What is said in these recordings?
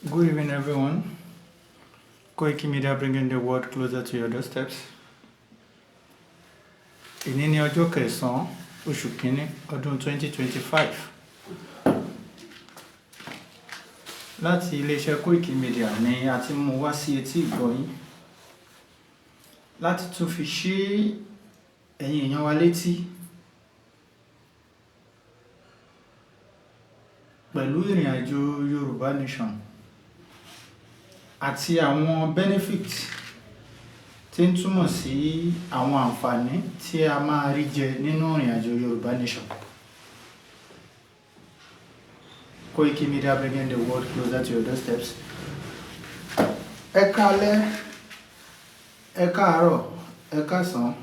Good evening, everyone. Koiki Media, bringing the world closer to your doorsteps. Èní ní ọjọ́ kẹsàn-án, oṣù kínní, ọdún 2025. Láti iléeṣẹ́ Koiki Media ni a ti mú wá sí etí ìgbọ́ yín láti tún fi ṣí ẹ̀yin èèyàn wa létí pẹ̀lú ìrìn àjò Yorùbá Nation àti àwọn benefit tí ń túmọ̀ sí àwọn àǹfààní tí a máa rí jẹ nínú ìrìn àjò Yorùbá Nation. Koiki Media, bringing the world closer to your doorsteps. Ẹ káalẹ́, ẹ káàárọ̀, ẹ káàsán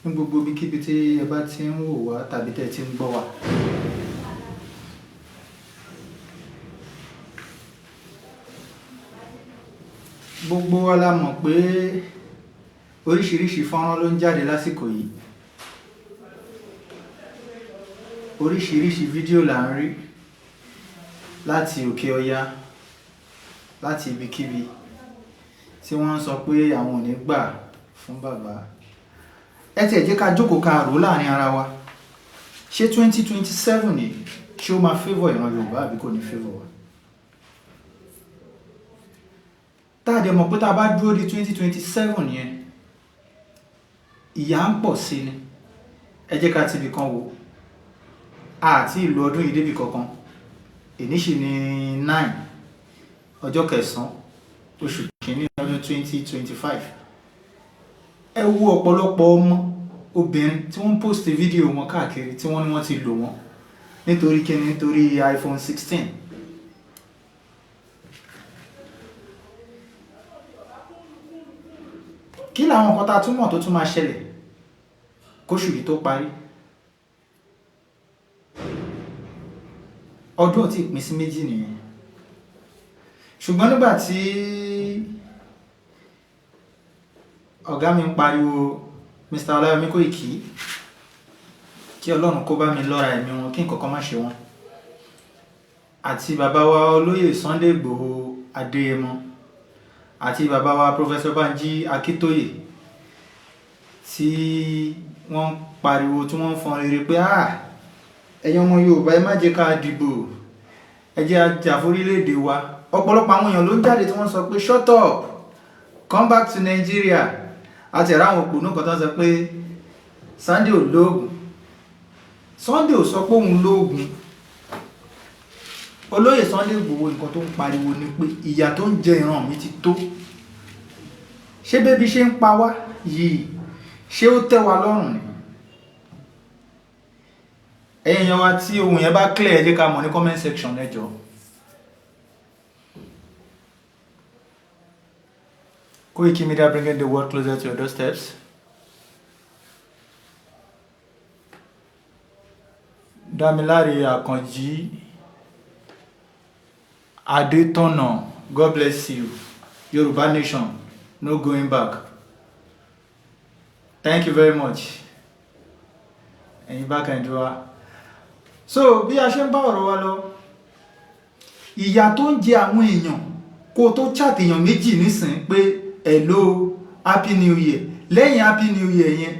ní gbogbo ibikíbi tí ẹ bá ti ń wò wá tàbí tẹ́ ẹ ti ń gbọ́ wá. Gbogbo wa la mọ̀ pé oríṣiríṣi fọ́nrán ló ń jáde lásìkò yìí. Oríṣiríṣi fídíò là ń rí láti òkè ọya, láti ibikíbi tí wọ́n ń sọ pé àwọn ò ní gbà fún bàbá. Ẹ tiẹ̀ jẹ́ ká jókòó, ká rò láàrin ara wa. Ṣé 2027 yìí, ṣé ó máa favour ìran Yorùbá àbí kò ní favour wa? Tá a dẹ̀ mọ̀ pé tá a bá dúró di 2027 yẹn, ìyà ń pọ̀ sí ni. Ẹ jẹ́ ká ti ibì kan wò. Àti ìlú ọdún yìí débì kankan. Èní sì ní 9, ọjọ́ kẹsàn-án, oṣù kìíní, ọdún 2025. Ẹ wo ọ̀pọ̀lọpọ̀ ọmọ obìnrin tí wọ́n ń post fídíò wọn káàkiri, tí wọ́n ní wọ́n ti lò wọ́n. Nítorí kíni? Nítorí iPhone 16. Kí làwọn nǹkan tá a tún mọ̀ tó tún máa ṣẹlẹ̀ kóṣù yìí tó parí? Ọdún ò tí ì pín sí méjì nìyẹn. Ṣùgbọ́n nígbà tí ọ̀gá mi ń pariwo, Mr. Ọláyọmí Kóìkí, kí Ọlọ́run kó bá mi lọ́ra ẹ̀mí wọn, kí nǹkan kan má ṣe wọ́n, àti bàbá wa olóyè Sunday Ìgbòho Adéyẹmọ, àti bàbá wa Professor Banji Akíntóyè, tí wọ́n ń pariwo, tí wọ́n ń fọn rere pé, "Ah, ẹ̀yin ọmọ Yorùbá, ẹ má jẹ́ ká dìbò, ẹ jẹ́ a jà fórílẹ̀-èdè wa." Ọ̀pọ̀lọpọ̀ àwọn èèyàn ló ń jáde tí wọ́n sọ pé, "Shut up, come back to Nigeria." Àti ẹ̀rọ àwọn òpònú kan tó ń sọ pé Sunday ò lóògùn. Sunday ò sọ pé òun lóògùn. Olóyè Sunday Igboho, nǹkan tó ń pariwo ni pé ìyà tó ń jẹ ìran mi ti tó. Ṣé bébi ṣe ń pa wá yìí, ṣé ó tẹ́ wa lọ́rùn ni? Ẹ̀yin èèyàn wa, tí ohun yẹn bá clear, ẹ jẹ́ ká mọ̀ ní comment section, ẹ jọ̀ọ́. Koiki Media, bringing the world closer to your doorsteps. Damilare Akanji Adetona, God bless you. Yoruba Nation, no going back. Thank you very much. Ẹ̀yin bá kan ìdúrà. So bí a ṣe ń bá ọ̀rọ̀ wa lọ, ìyà tó ń jẹ àwọn èèyàn, kó tó chat èèyàn méjì nísìn pé, "Hello, happy new year," lẹ́yìn happy new year yẹn.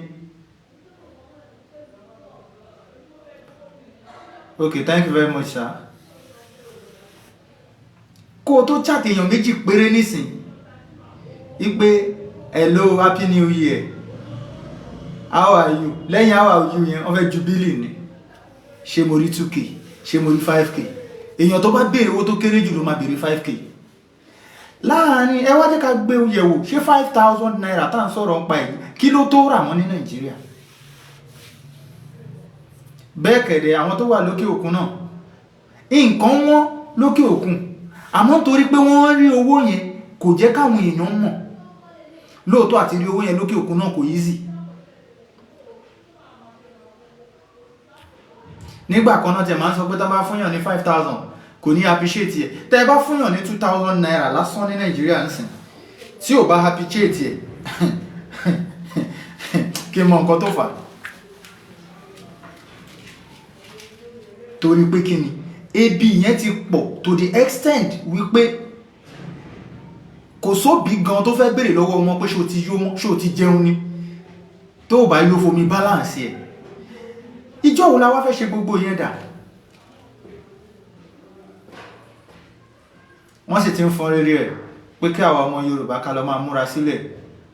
Okay, thank you very much, sir. Kó o tó chat èèyàn méjì péré nísìn wípé, "Hello, happy new year, how are you?" lẹ́yìn "how are you" yẹn, wọ́n fẹ́ ju bill ni. Ṣé mo rí 2K? Ṣé mo rí 5K? Èèyàn tó bá béèrè owó tó kéré jù ló máa béèrè 5K láàárín. Ẹ wá jẹ́ ká gbé yẹ̀wò, ṣé ₦5,000 tá à ń sọ̀rọ̀ ń pa èyí, kí ló tó rà wọ́n ní Nàìjíríà? Bẹ́ẹ̀ kẹ̀dẹ̀, àwọn tó wà lókè òkun náà, nǹkan wọ́n lókè òkun, àmọ́ torí pé wọ́n rí owó yẹn, kò jẹ́ káwọn èèyàn mọ̀. Lóòótọ́, àti rí owó yẹn lókè òkun náà kò easy. Nígbà kan náà tẹ̀ máa ń sọ pé tá bá fúnyàn ní 5,000, kò ní appreciate ẹ̀. Tẹ́ ẹ bá fúnyàn ní ₦2,000 lásán ní Nàìjíríà ń sìn, tí ò bá appreciate ẹ̀, kí n mọ nǹkan tó fà á. Torí pé kí ni? Ebi yẹn ti pọ̀ to the extent wípé kò sóbì gan tó fẹ́ béèrè lọ́wọ́ wọn pé ṣé o ti yó mọ́, ṣé o ti jẹun ni, tó o bá yó, fomi balance ẹ̀. Ìjọ́ wo la wá fẹ́ ṣe gbogbo yẹn dà? Wọ́n sì ti ń fọn rere ẹ̀ pé kí àwa ọmọ Yorùbá ká lọ máa múra sílẹ̀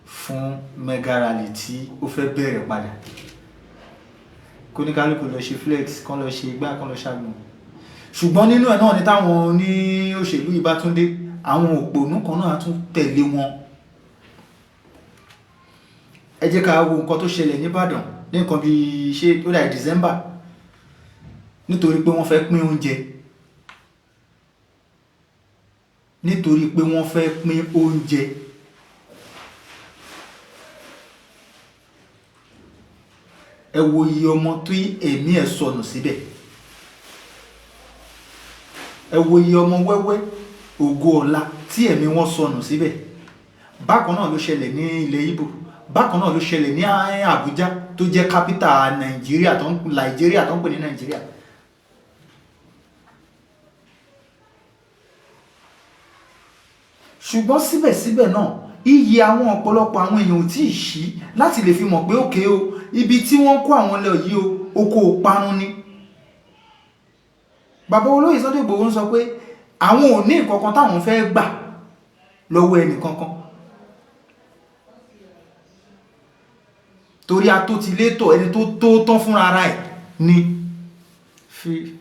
fún mega rally tí ó fẹ́ bẹ̀rẹ̀ padà, kóníkálukú lọ ṣe flex, kán lọ ṣe igbá, kán lọ ṣàgbọ̀n. Ṣùgbọ́n nínú ẹ̀ náà ni táwọn oní òṣèlú yìí bá tún dé, àwọn òpònú kan náà tún tẹ̀lé wọn. Ẹ jẹ́ ká wo nǹkan tó ṣẹlẹ̀ nìbàdàn ní nǹkan bíi, ṣé ó dà, December, nítorí pé wọ́n fẹ́ pín oúnjẹ, nítorí pé wọ́n fẹ́ pín oúnjẹ. Ẹ wo iye ọmọ tí ẹ̀mí ẹ̀ sọnù síbẹ̀. Ẹ wo iye ọmọ wẹ́wẹ́, ògo ọ̀la, tí ẹ̀mí wọn sọnù síbẹ̀. Bákan náà ló ṣẹlẹ̀ ní ilẹ̀ Ìgbò, bákan náà ló ṣẹlẹ̀ ní Àbújá tó jẹ́ capital Nàìjíríà tó ń Nàìjíríà tó ń pè ní Nàìjíríà. Ṣùgbọ́n síbẹ̀síbẹ̀ náà, iye àwọn ọ̀pọ̀lọpọ̀ àwọn èèyàn ò tí ì ṣí láti lè fi mọ̀ pé òkè o, ibi tí wọ́n kó àwọn lọ yìí o, oko òparun ni. Bàbá olóyè Sunday Igboho ń sọ pé àwọn ò ní nǹkan kan táwọn fẹ́ gbà lọ́wọ́ ẹnì kankan, torí atótilétọ̀, ẹni tó tó tán fúnra ara ẹ̀ ni. 55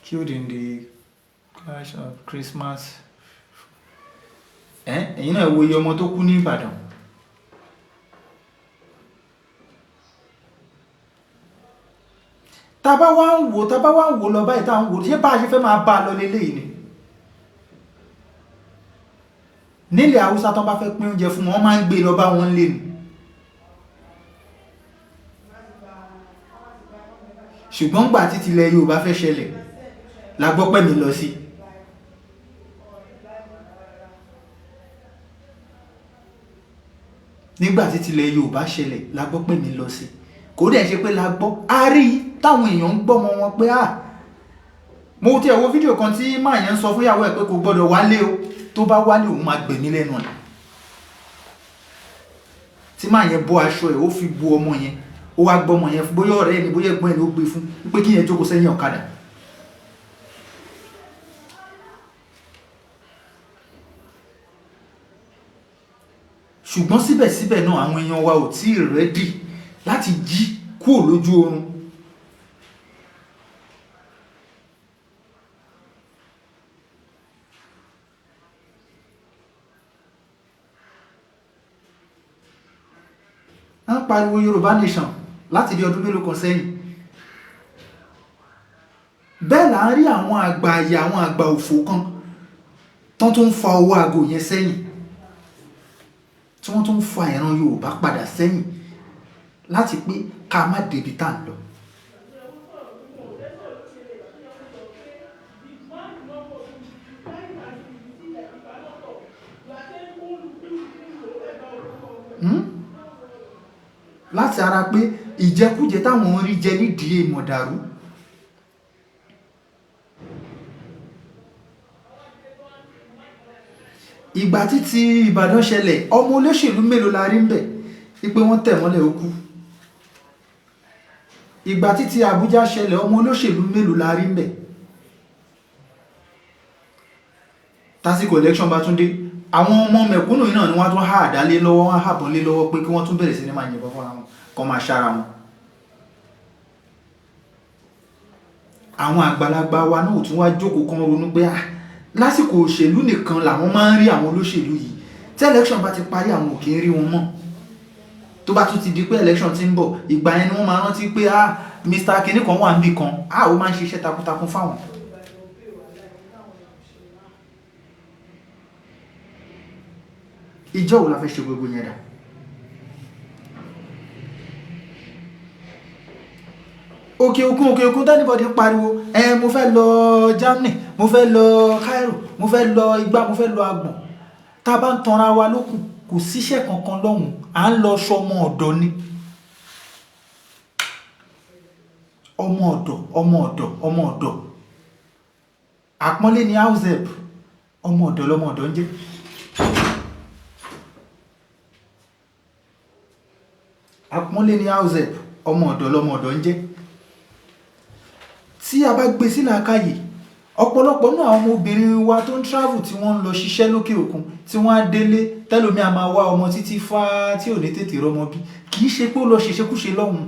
killed in the clash of Christmas. Ẹ̀yin náà wo iye ọmọ tó kú ní Ìbàdàn. Tá bá wá ń wò, tá bá wá ń wò lọ báyìí, tá ń wò, ṣé bá a ṣe fẹ́ máa bá a lọ leléyìí ni? Nílẹ̀ Haúsá, tán bá fẹ́ pín oúnjẹ fún wọn, wọ́n máa ń gbé lọ bá wọn lé ni. Ṣùgbọ́n gbà títí ilẹ̀ Yorùbá fẹ́ ṣẹlẹ̀, la gbọ́ pẹ́ mi lọ sí. Nígbà títí ilẹ̀ Yorùbá ṣẹlẹ̀, la gbọ́ pẹ́ mi lọ sí. Kò dẹ̀ ṣe pé la gbọ́, a rí táwọn èèyàn ń gbọ́mọ wọn pé à. Mo ti ẹ̀ wo fídíò kan tí máa yẹn ń sọ fún ìyàwó ẹ̀ pé kò gbọ́dọ̀ wálé o, tó bá wálé, òun máa gbẹ̀mí lẹ́nu ẹ̀. Tí máa yẹn bọ́ aṣọ ẹ̀, ó fi bu ọmọ yẹn, ó wá gbọ́mọ yẹn fún, bóyá ọ̀rẹ́ ẹ̀ ni, bóyá ẹ̀gbọ́n ẹ̀ ni ó gbé fún, pé kí yẹn jókòó sẹ́yìn ọ̀kadà. Ṣùgbọ́n síbẹ̀síbẹ̀ náà, àwọn èèyàn wa ò tí ì ready láti jí kúrò lójú oorun. À ń pariwo Yorùbá nation láti bí ọdún mélòó kan sẹ́yìn. Bẹ́ẹ̀ là ń rí àwọn àgbà àyà, àwọn àgbà òfò kan tán tó ń fa owó aago yẹn sẹ́yìn, tí wọ́n tún ń fa ìran Yorùbá padà sẹ́yìn láti pé ká má débi tá à ń lọ. Láti ara pé ìjẹkújẹ táwọn ń rí jẹ nídìí ìmọ̀dàrú. Ìgbà títí Ìbàdàn ṣẹlẹ̀, ọmọ olóṣèlú mélòó la rí ń bẹ̀ wípé wọ́n tẹ̀ mọ́lẹ̀, ó kú? Ìgbà títí Àbújá ṣẹlẹ̀, ọmọ olóṣèlú mélòó la rí ń bẹ̀? Tásìkò election bá tún dé, àwọn ọmọ mẹ̀kúnnù yìí náà ni wọ́n tún há àdá lé lọ́wọ́, wọ́n hàbọ̀n lé lọ́wọ́ pé kí wọ́n tún bẹ̀rẹ̀ sí ní máa yìnbọn fúnra wọn, kó máa ṣára wọn. Àwọn àgbàlagbà wa náà tún wá jókòó kan ronú pé, ah, lásìkò òṣèlú nìkan làwọn máa ń rí àwọn olóṣèlú yìí. Tí election bá ti parí, àwọn ò kì í rí wọn mọ́. Tó bá tún ti di pé election ti ń bọ̀, ìgbà yẹn ni wọ́n máa rántí pé, ah, Mr kinní kan wà níbì kan, ah, ó máa ń ṣiṣẹ́ takuntakun fáwọn. Ìjọ́ wo la fẹ́ ṣe gbogbo yẹn dà? Òkè òkun, òkè òkun tí everybody pariwo ẹ, mo fẹ́ lọ Germany, mo fẹ́ lọ Cairo, mo fẹ́ lọ igbá, mo fẹ́ lọ agbọ̀n. Tá a bá ń tanra wa lókun, kò síṣẹ́ kankan lọ́hùn, à ń lọ sọmọ ọ̀dọ̀ ni. Ọmọ ọ̀dọ̀, ọmọ ọ̀dọ̀, ọmọ ọ̀dọ̀. Àpọ́nlé ni house help, ọmọ ọ̀dọ̀ lọmọ ọ̀dọ̀ ń jẹ́. Àpọ́nlé ni house help, ọmọ ọ̀dọ̀ lọmọ ọ̀dọ̀ ń jẹ́. Tí a bá gbé sí làákàyè, ọ̀pọ̀lọpọ̀ náà àwọn ọmọbìnrin wa tó ń travel, tí wọ́n ń lọ ṣiṣẹ́ lókè òkun, tí wọ́n á délé, tẹ́lómi a máa wá ọmọ títí fá tí ò ní tètè rọmọ bí, kì í ṣe pé ó lọ ṣeṣekúṣe lọ́hùn,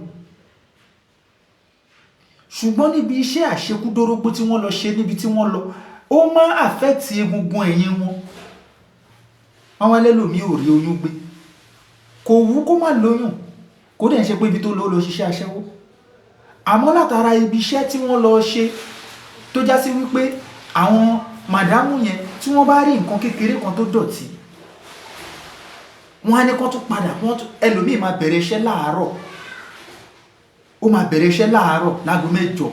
ṣùgbọ́n níbi iṣẹ́ àṣekúdórógbó tí wọ́n lọ ṣe níbi tí wọ́n lọ, ó máa affect egungun ẹ̀yìn wọn. Àwọn ẹlẹ́lòmíì ò rí oyún gbé, kò wú kó má lóyún, kó dẹ̀ ń ṣe pé ibi tó lọ lọ ṣiṣẹ́ aṣẹ́wó, àmọ́ látara ibi iṣẹ́ tí wọ́n lọ ṣe, tó já sí wípé àwọn madam yẹn, tí wọ́n bá rí nǹkan kékeré kan tó dọ̀tí, wọ́n á ní kó tún padà. Wọ́n tún ẹlòmíì máa bẹ̀rẹ̀ iṣẹ́ láàárọ̀, ó máa bẹ̀rẹ̀ iṣẹ́ láàárọ̀ láago 8,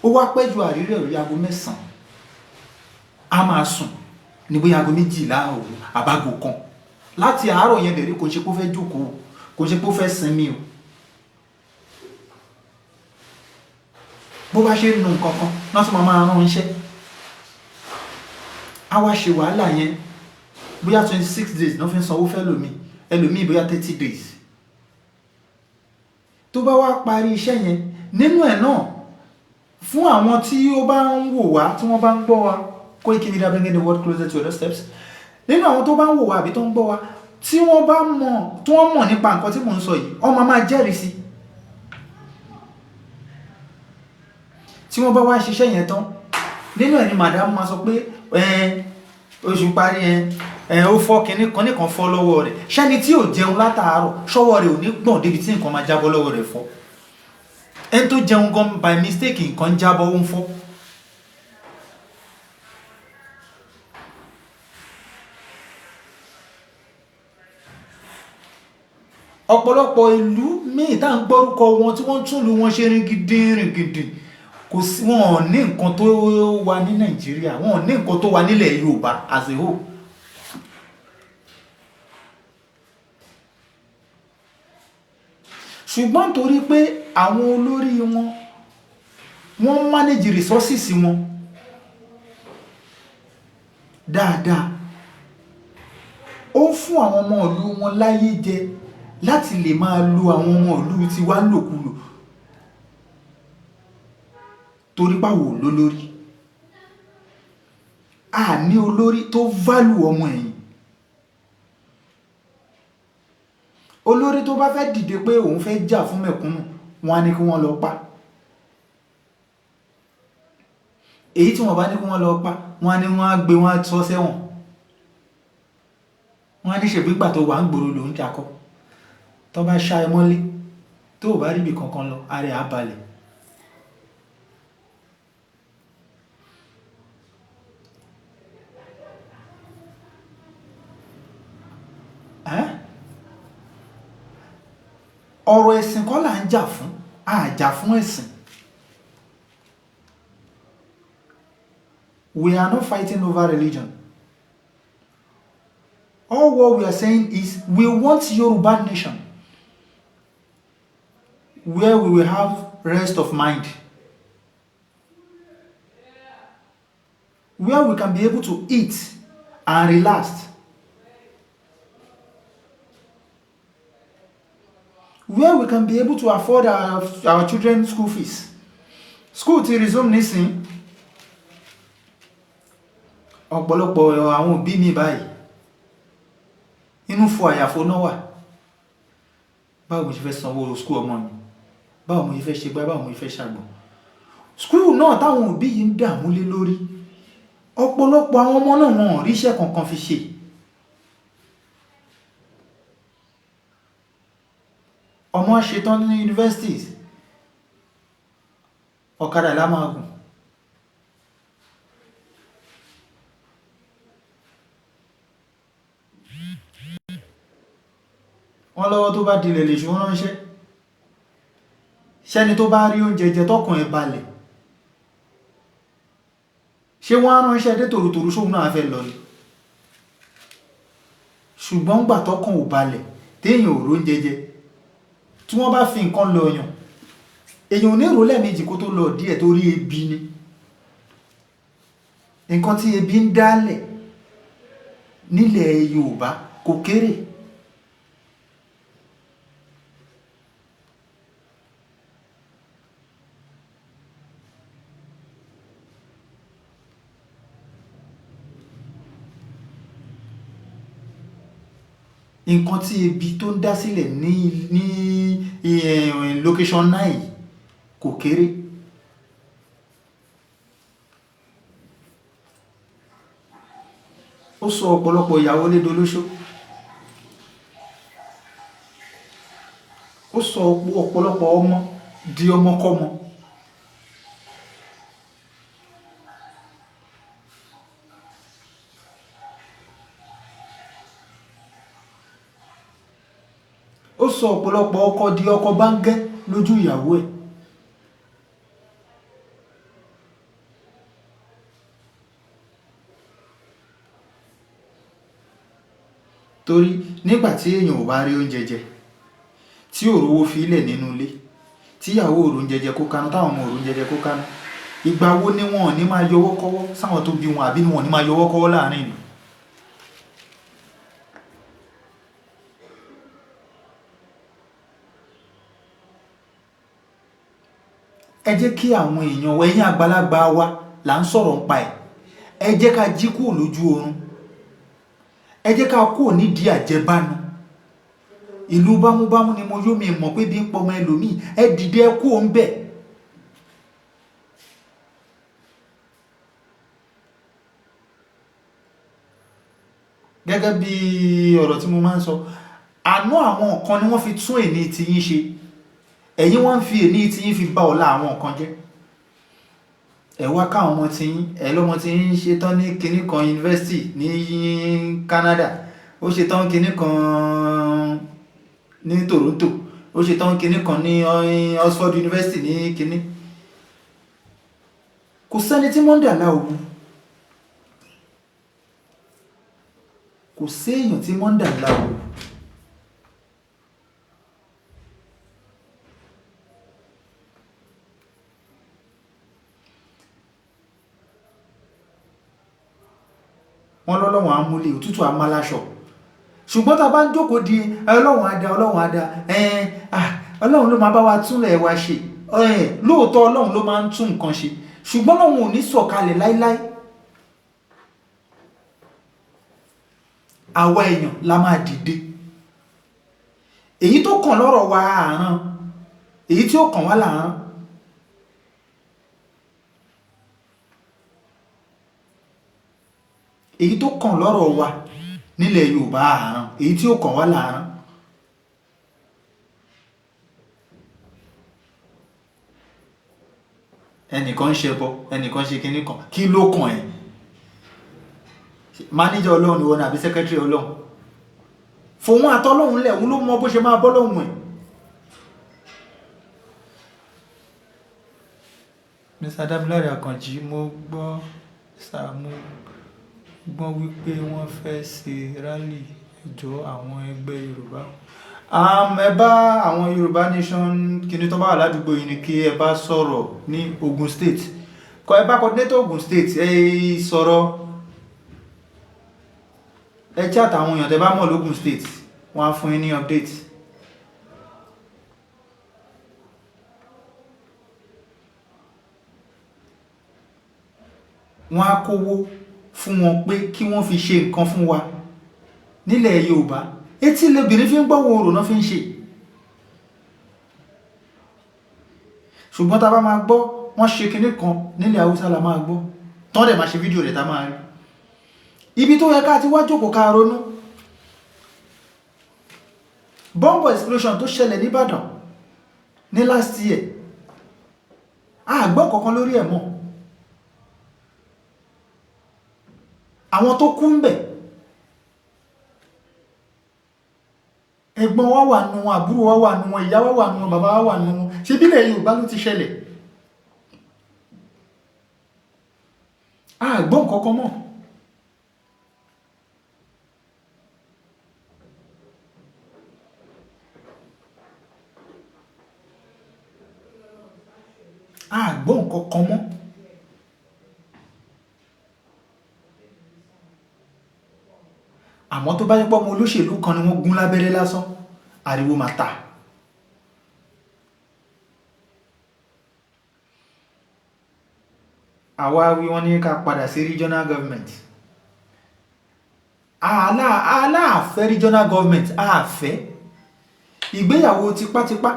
ó wá pẹ́ ju àrírí ẹ̀rọ aago 9, á máa sùn ní bóyá aago 12 òru àbágo 1 láti àárọ̀ yẹn dẹ̀rí. Kò ṣe pé ó fẹ́ jókòó, kò ṣe pé ó fẹ́ sinmi o. Bó bá ṣe ń nu nǹkan kan náà tún máa rán iṣẹ́, á wá ṣe wàhálà yẹn. Bóyá 26 days náà fi ń sanwó fẹ́ lòmíì, ẹlòmíì bóyá 30 days. Tó bá wá parí iṣẹ́ yẹn, nínú ẹ̀ náà, fún àwọn tí ó bá ń wò wá, tí wọ́n bá ń gbọ́ wa, Koiki Media, bringing the world closer to your doorsteps, nínú àwọn tó bá ń wò wá àbí tó ń gbọ́ wa, tí wọ́n bá mọ̀, tí wọ́n mọ̀ nípa nǹkan tí mò ń sọ yìí, wọ́n máa máa jẹ́rìí sí. Tí wọ́n bá wá ṣiṣẹ́ yẹn tán, nínú ẹ̀ ni madam máa sọ pé ẹn oṣù parí, ẹ ó fọ́ kinní kan, nìkan fọ́ lọ́wọ́ rẹ̀. Ṣẹ́ni tí ò jẹun látàárọ̀, ṣọ́wọ́ rẹ̀ ò ní gbọ̀n débi tí nǹkan máa jábọ́ lọ́wọ́ rẹ̀ fọ́? Ẹni tó jẹun gan, by mistake nǹkan jábọ́, ó ń fọ́. Ọ̀pọ̀lọpọ̀ ìlú míì tá à ń gbọ́rúkọ wọn, tí wọ́n tún lu wọn ṣe ringindin ringindin, kò sí, wọn ò ní nǹkan tó wà ní Nàìjíríà, wọn ò ní nǹkan tó wà nílẹ̀ Yorùbá as a whole. Ṣùgbọ́n torí pé àwọn olórí wọn, wọ́n manage resources wọn dáadáa, ó fún àwọn ọmọ ìlú wọn láyé jẹ láti lè máa lo àwọn ọmọ ìlú tiwa lòkulò, torí báwo lólórí a ní olórí tó value ọmọ ẹ̀yìn. Olórí tó bá fẹ́ dìde pé òun fẹ́ jà fún mẹ̀kúnnù, wọn á ní kí wọ́n lọ pa. Èyí tí wọ́n bá ní kí wọ́n lọ pa, wọ́n á ní wọ́n á gbé, wọ́n á sọ sẹ́wọ̀n. Wọ́n á ní ṣèbí ìgbà tó wà ń gbòòrò lòún jakọ́. Tó bá ṣá ẹ mọ́lé, tó ò bá ríbi kankan lọ, ara ẹ̀ á balẹ̀. Ẹ́, ọ̀rọ̀ ẹ̀sìn kọ́ là ń jà fún, a jà fún ẹ̀sìn. We are not fighting over religion. All what we are saying is we want Yoruba nation where we will have rest of mind, where we can be able to eat and relax, where we can be able to afford our children school fees. School ti resume nísìn. Ọ̀pọ̀lọpọ̀ àwọn òbí mi báyìí, inú fún àyàfo náà wà. Báwo mo ṣe fẹ́ sanwó school ọmọ mi? Báwo mo ṣe fẹ́ ṣe gbá? Báwo mo ṣe fẹ́ ṣàgbọ̀n? School náà táwọn òbí yìí ń dààmú lé lórí, ọ̀pọ̀lọpọ̀ àwọn ọmọ náà, wọn ò ríṣẹ́ kankan fi ṣe. Ọmọ ṣetán ní universities, ọ̀kadà lá máa gùn. Wọ́n lọ́wọ́ tó bá dilẹ̀ lè ṣù ránṣẹ́. Ṣẹ́ni tó bá rí oúnjẹ jẹ, tọkàn ẹ̀ balẹ̀, ṣé wọ́n á ránṣẹ́ dé tòrutòru, sóhun náà fẹ́ lọ ni? Ṣùgbọ́n gbà tọkàn ò balẹ̀, téèyàn ò róúnjẹ jẹ, tí wọ́n bá fi nǹkan lọ yàn, Èèyàn ò ní rò lẹ́ẹ̀mejì kó tó lọ díẹ̀, torí ebi ni. Nǹkan tí ebi ń dálẹ̀ nílẹ̀ Yorùbá kò kéré. Nǹkan tí ebi tó ń dá sílẹ̀ ní location 9 kò kéré. Ó sọ ọ̀pọ̀lọpọ̀ ìyàwó lédè olóṣó, ó sọ ọ̀pọ̀lọpọ̀ ọmọ di ọmọkọ́mọ. Ó sọ ọ̀pọ̀lọpọ̀ ọkọ di ọkọ báńgẹ́ lójú ìyàwó ẹ̀. Torí nígbà tí èèyàn ò bá rí oúnjẹ jẹ, tí ò rówó fi ilẹ̀ nínú ilé, tíyàwó ò róúnjẹ jẹ kó kánú, táwọn ọmọ ò róúnjẹ jẹ kó kánú, ìgbà wo ni wọn ò ní máa yọwọ́ kọ́wọ́ sáwọn tó bí wọn, àbí ni wọn ò ní máa yọwọ́ kọ́wọ́ láàrin ìlú? Ẹ jẹ́ kí àwọn èèyàn wa, ẹ̀yin àgbàlagbà wa là ń sọ̀rọ̀ nípa ẹ̀, ẹ jẹ́ ká jí kúrò lójú oorun, ẹ jẹ́ ká kúrò nídìí àjẹbánu. Ìlú bámúbámú ni mo yó, mi mọ̀ pé bí ń pọmọ ẹlòmíì. Ẹ dìde, ẹ kúrò ń bẹ̀. Gẹ́gẹ́ bí ọ̀rọ̀ tí mo máa ń sọ, àná àwọn kan ni wọ́n fi tún èní tiyín ṣe, ẹ̀yin wọ́n ń fi èní tiyín fi bá ọ̀la àwọn kan jẹ́. Ẹ wá káwọn ọmọ tiyín, ẹ lọ́mọ tí ń ṣe tán ní kinní kan yunifásitì ní Canada, ó ṣe tán kinní kan ní Toronto, ó ṣe tán kinní kan ní Oxford University ní kinní. Kò sẹ́ni tí mọ́ndàlá òwu, kò séèyàn tí mọ́ndàlá òwu. Wọ́n lọ́lọ́wọ́n á múlẹ̀ òtútù á má láṣọ, ṣùgbọ́n tá a bá ń jókòó di Ọlọ́run á dá, Ọlọ́run á dá, Ọlọ́run ló máa bá wa túnlẹ̀ wa ṣe. Lóòótọ́ Ọlọ́run ló máa ń tún nǹkan ṣe, ṣùgbọ́n Ọlọ́run ò ní sọ̀kalẹ̀ láíláí. Àwa èèyàn la máa dìde. Èyí tó kàn lọ́rọ̀ wa àrán, èyí tí ó kàn wá làrán. Èyí tó kàn lọ́rọ̀ wa nílẹ̀ Yorùbá àrán, èyí tí ó kàn wá làrán. Ẹnìkan ń ṣẹbọ, ẹnìkan ṣe kinní kan, kí ló kàn ẹ́? Mánéjà Ọlọ́run ni wọ́n ní àbí sẹ́kẹ́tìrì Ọlọ́run? Fòun àtọlọ́hun lẹ̀, òun ló mọ bó ṣe máa bọ́ lọ́hùn ẹ̀. Mr. Damilare Akanji, mo gbọ́ sá, mo gbọ́ wípé wọ́n fẹ́ ṣe rally ẹjọ́ àwọn ẹgbẹ́ Yorùbá. Ẹ bá àwọn Yorùbá Nation kìíní tó bá wà ládùúgbò yìí ni kí ẹ bá sọ̀rọ̀ ní Ogun State. Kọ ẹ bá coordinator Ogun State ẹ sọ̀rọ̀, ẹ chat àwọn èèyàn tẹ bá mọ̀ lógun State, wọ́n á fún yín ní update. Wọ́n á kówó fún wọn pé kí wọ́n fi ṣe nǹkan fún wa nílẹ̀ Yorùbá. Etí lobìnrin fi ń gbọ́ wo òrò náà fi ń ṣe, ṣùgbọ́n tá a bá máa gbọ́ wọ́n ṣe kinní kan nílẹ̀ Haúsá la máa gbọ́ tán, dẹ̀ máa ṣe fídíò rẹ̀ tá máa rí. Ibi tó yẹ ká ti wá jókòó ká ronú, bomb explosion tó ṣẹlẹ̀ nìbàdàn ní last year, a gbọ́ kankan lórí ẹ̀ mọ́. Àwọn tó kú ń bẹ̀, ẹ̀gbọ́n wa wà nù wọn, àbúrò wa wà nù wọn, ìyá wa wà nù wọn, bàbá wa wà nù wọn. Ṣé bílẹ̀ Yorùbá ló ti ṣẹlẹ̀? A gbọ́ nǹkan kan mọ́. Àmọ́ tó bá yẹ pé ọmọ olóṣèlú kan ni wọ́n gún lábẹ́rẹ́ lásán, ariwo máa ta. Àwa wí, wọ́n ní ká padà sí regional government. Aláàfẹ́ regional government, àfẹ́ ìgbéyàwó tipátipá.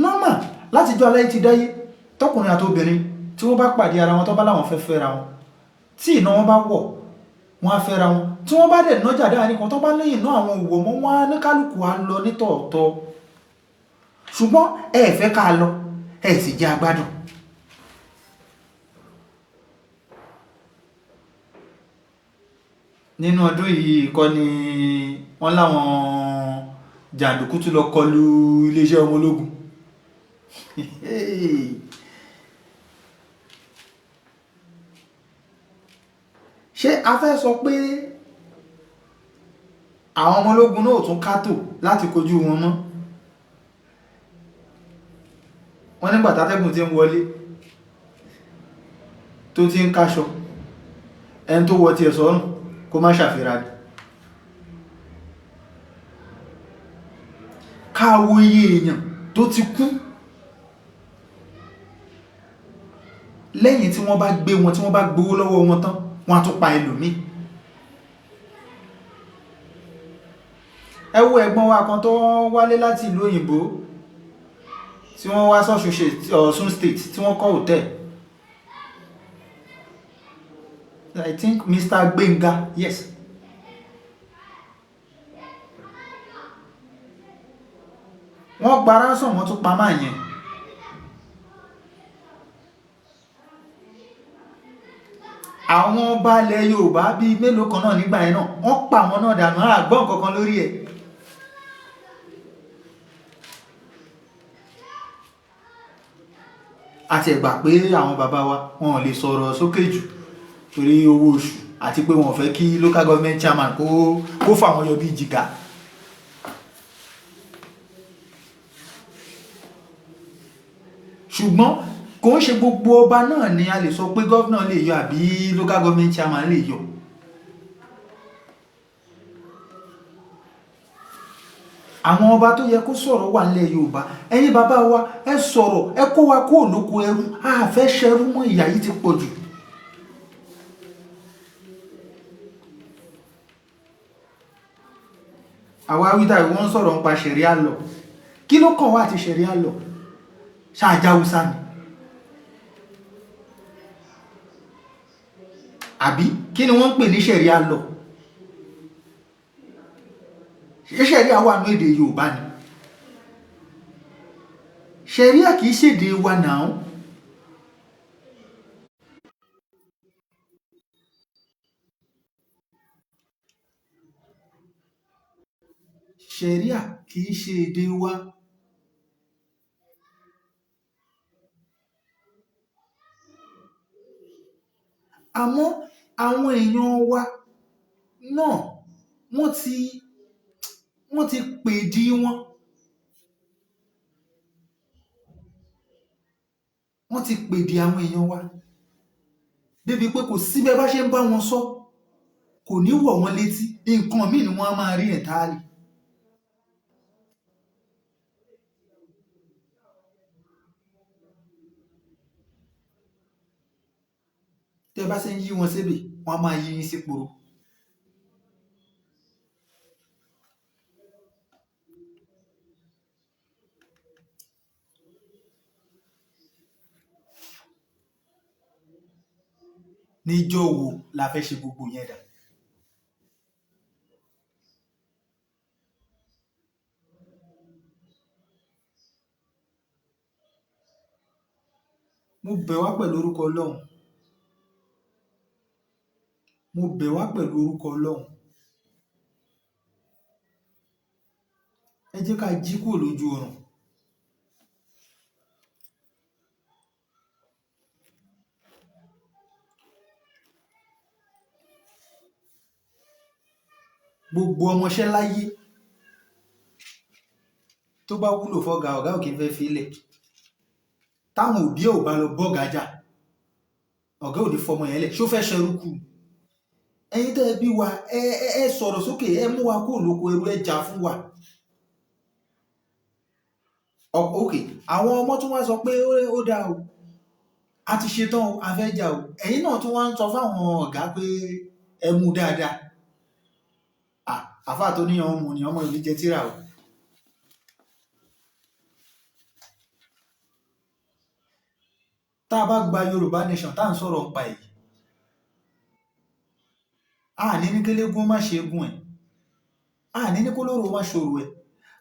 Normal, látijọ́ aláyé ti dáyé, tọkùnrin àti obìnrin tí wọ́n bá pàdé ara wọn, tó bá láwọn fẹ́ fẹ́ra wọn, tí iná wọn bá wọ̀, wọ́n á fẹ́ra wọn. Tí wọ́n bá dẹ̀ nájà dáa kan, tó bá lẹ́yìn náà àwọn òwò mọ́ wọn á ní kálukú á lọ nítọ̀ọ̀tọ̀. Ṣùgbọ́n ẹ fẹ́ ká lọ, ẹ sì jẹ́ agbádùn. Nínú ọdún yìí kọ́ ni wọ́n láwọn jàǹdùkú tún lọ kọlu iléeṣẹ́ ọmọ ológun. Ṣé a fẹ́ sọ pé àwọn ọmọ ológun náà ò tún kátó láti kojú wọn mọ́? Wọ́n nígbà tátẹ́gùn ti ń wọlé tó ti ń káṣọ, ẹni tó wọ tiẹ̀ sọ́rùn kó má ṣàfihàn ni. Káwo iye èèyàn tó ti kú lẹ́yìn tí wọ́n bá gbé wọn, tí wọ́n bá gbowó lọ́wọ́ wọn tán, wọ́n á tún pa ẹlòmíì. Ẹ wo ẹ̀gbọ́n wa kan tó wálé láti ìlú òyìnbó, tí wọ́n wá sọ́ṣun Ọ̀ṣun State, tí wọ́n kọ́ hotel. I think Mr. Gbenga, yes. Wọ́n gba ransom, wọ́n tún pa máa yẹn. Àwọn ọba ilẹ̀ Yorùbá bíi mélòó kan náà nígbà yẹn náà, wọ́n pa àwọn náà dànù, àgbọ̀n kankan lórí ẹ̀. Àti ẹ̀gbà pé àwọn bàbá wa wọn ò lè sọ̀rọ̀ sókè jù torí owó oṣù, àti pé wọn ò fẹ́ kí local government chairman kó fà wọ́n yọ bí jìgá. Ṣùgbọ́n kò ń ṣe gbogbo ọba náà ni a lè sọ pé governor lè yọ àbí local government chairman lè yọ. Àwọn ọba tó yẹ kó sọ̀rọ̀ wà nílẹ̀ Yorùbá. Ẹ̀yin bàbá wa, ẹ sọ̀rọ̀, ẹ kó wa kó lóko ẹrú. A fẹ́ ṣẹrú mọ́, ìyà yìí ti pọ̀ jù. Àwa wíta, wọ́n ń sọ̀rọ̀ nípa sharia law. Kí ló kàn wá àti sharia law? Ṣáàjá Haúsá ni àbí kí ni wọ́n ń pè ní sharia law? Ṣé sharia wà ní èdè Yorùbá ni? Sharia kìí ṣèdè wa náà. Sharia kìí ṣe èdè wa. Àmọ́ àwọn èèyàn wa náà, wọ́n ti pèdí wọn, wọ́n ti pèdí àwọn èèyàn wa débi pé kò sí bẹ́ẹ̀ bá ṣe ń bá wọn sọ, kò ní wọ̀ wọ́n létí. Nǹkan míì ni wọ́n á máa rí entirely. Tẹ́ bá ṣe ń yí wọn sébè, wọ́n á máa yí yín sí poro. Níjọ́ wo la fẹ́ ṣe gbogbo yẹn dà? Mo bẹ̀ wá pẹ̀lú orúkọ Ọlọ́run, mo bẹ̀ wá pẹ̀lú orúkọ Ọlọ́run, ẹ jẹ́ ká jí kúrò lójú oorun. Gbogbo ọmọọṣẹ́ láyé tó bá wúlò fọ́gà, ọ̀gá ò kì í fẹ́ filẹ̀. Táwọn òbí ẹ̀ ò bá lọ bọ́gà jà, ọ̀gá ò ní fọmọ yẹn lẹ̀. Ṣó fẹ́ ṣẹrú kù? Ẹ̀yin tẹ́ ẹ bí wa, ẹ sọ̀rọ̀ sókè, ẹ mú wa kúrò lóko ẹrú, ẹ jà fún wa. Ok, àwọn ọmọ tún wá sọ pé ó dáa o, a ti ṣetán o, a fẹ́ jà o. Ẹ̀yin náà tún wá ń sọ fáwọn ọ̀gá pé ẹ mú dáadáa. Àfáà tó níyàn ọmọ ni ọmọ ìlú jẹ tíra o. Tá a bá gba Yorùbá nation tá à ń sọ̀rọ̀ pa èyí, a ní ní kélégún má ṣe gún ẹ̀, a ní ní kólóró má ṣòro ẹ̀,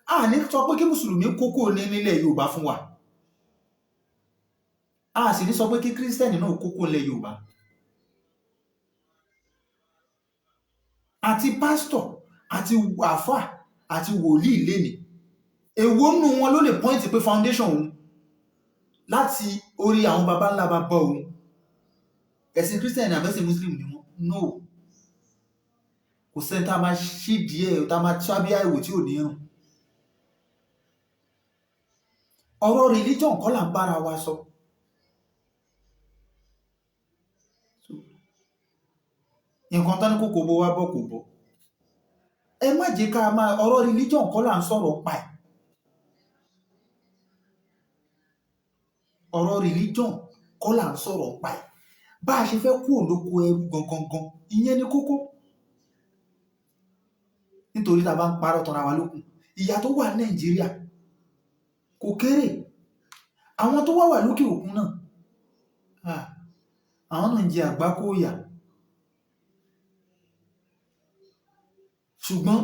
a ní sọ pé kí mùsùlùmí kókó ní nílẹ̀ Yorùbá fún wa, a sì ní sọ pé kí kírísítẹ́nì náà kókó nílẹ̀ Yorùbá. Àti pásítọ̀ àti àfáà àti wòlíì lénìí, èwo nù wọn ló lè pọ́ìntì pé foundation òun láti orí àwọn baba ńlá bàbá òun ẹ̀sìn kírísítẹ́nì àbẹ́sìn muslim ni wọ́n? No, kò sẹ́ni tá a máa ṣí díẹ̀ tá a máa ṣábíà ìwò tí ò ní rùn. Ọ̀rọ̀ religion kọ́ là ń bára wa sọ. Nǹkan tán ní kókó bó wá bọ̀ kò bọ̀. Ẹ má jẹ́ ká máa ọ̀rọ̀ religion kọ́ là ń sọ̀rọ̀ pa ẹ̀. Ọ̀rọ̀ religion kọ́ là ń sọ̀rọ̀ pa ẹ̀. Bá a ṣe fẹ́ kúrò lóko ẹrú gangan, ìyẹn ni kókó. Nítorí tá a bá ń parọ́ tanra wa lókun, ìyà tó wà ní Nàìjíríà kò kéré. Àwọn tó wá wà lókè òkun náà, àwọn náà ń jẹ àgbákò ìyà. Ṣùgbọ́n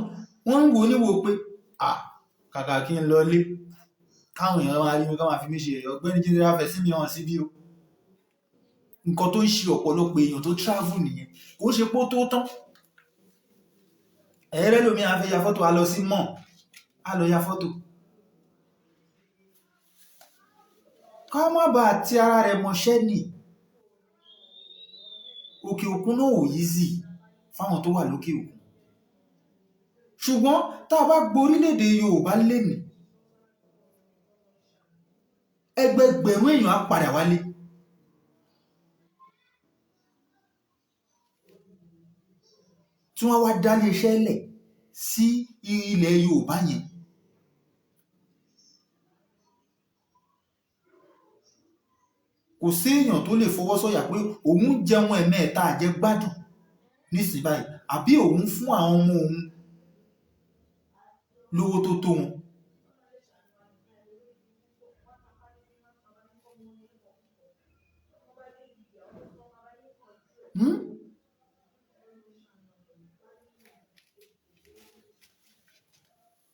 wọ́n ń wo níwò pé kàkà kí n lọ lé káwọn èèyàn máa rí mi ká máa fi mí ṣe ẹ̀yọ́, ọ̀gbẹ́ni Jídé fẹ́ sí mi hàn síbí o. Nǹkan tó ń ṣe ọ̀pọ̀lọpọ̀ èèyàn tó travel nìyẹn, kò ṣe pé ó tó tán. Ẹ̀rẹ́ lómi a fẹ́ ya fọ́tò, a lọ sí mọ̀, a lọ ya fọ́tò. Ká má bàa ti ara rẹ̀ mọṣẹ́ nì. Òkè òkun náà ò easy fáwọn tó wà lókè òkun. Ṣùgbọ́n tá a bá gborílẹ̀-èdè Yorùbá lénìí, ẹgbẹgbẹ̀rún èèyàn á padà wálé. Tí wọ́n wá dá iléeṣẹ́ lẹ̀ sí ilẹ̀ Yorùbá yẹn. Kò sí èèyàn tó lè fọwọ́ sọ̀yà pé òun jẹun ẹ̀mẹ́ta àjẹgbádùn nísìnyí báyìí, àbí òun fún àwọn ọmọ òun lówó tó tó wọn.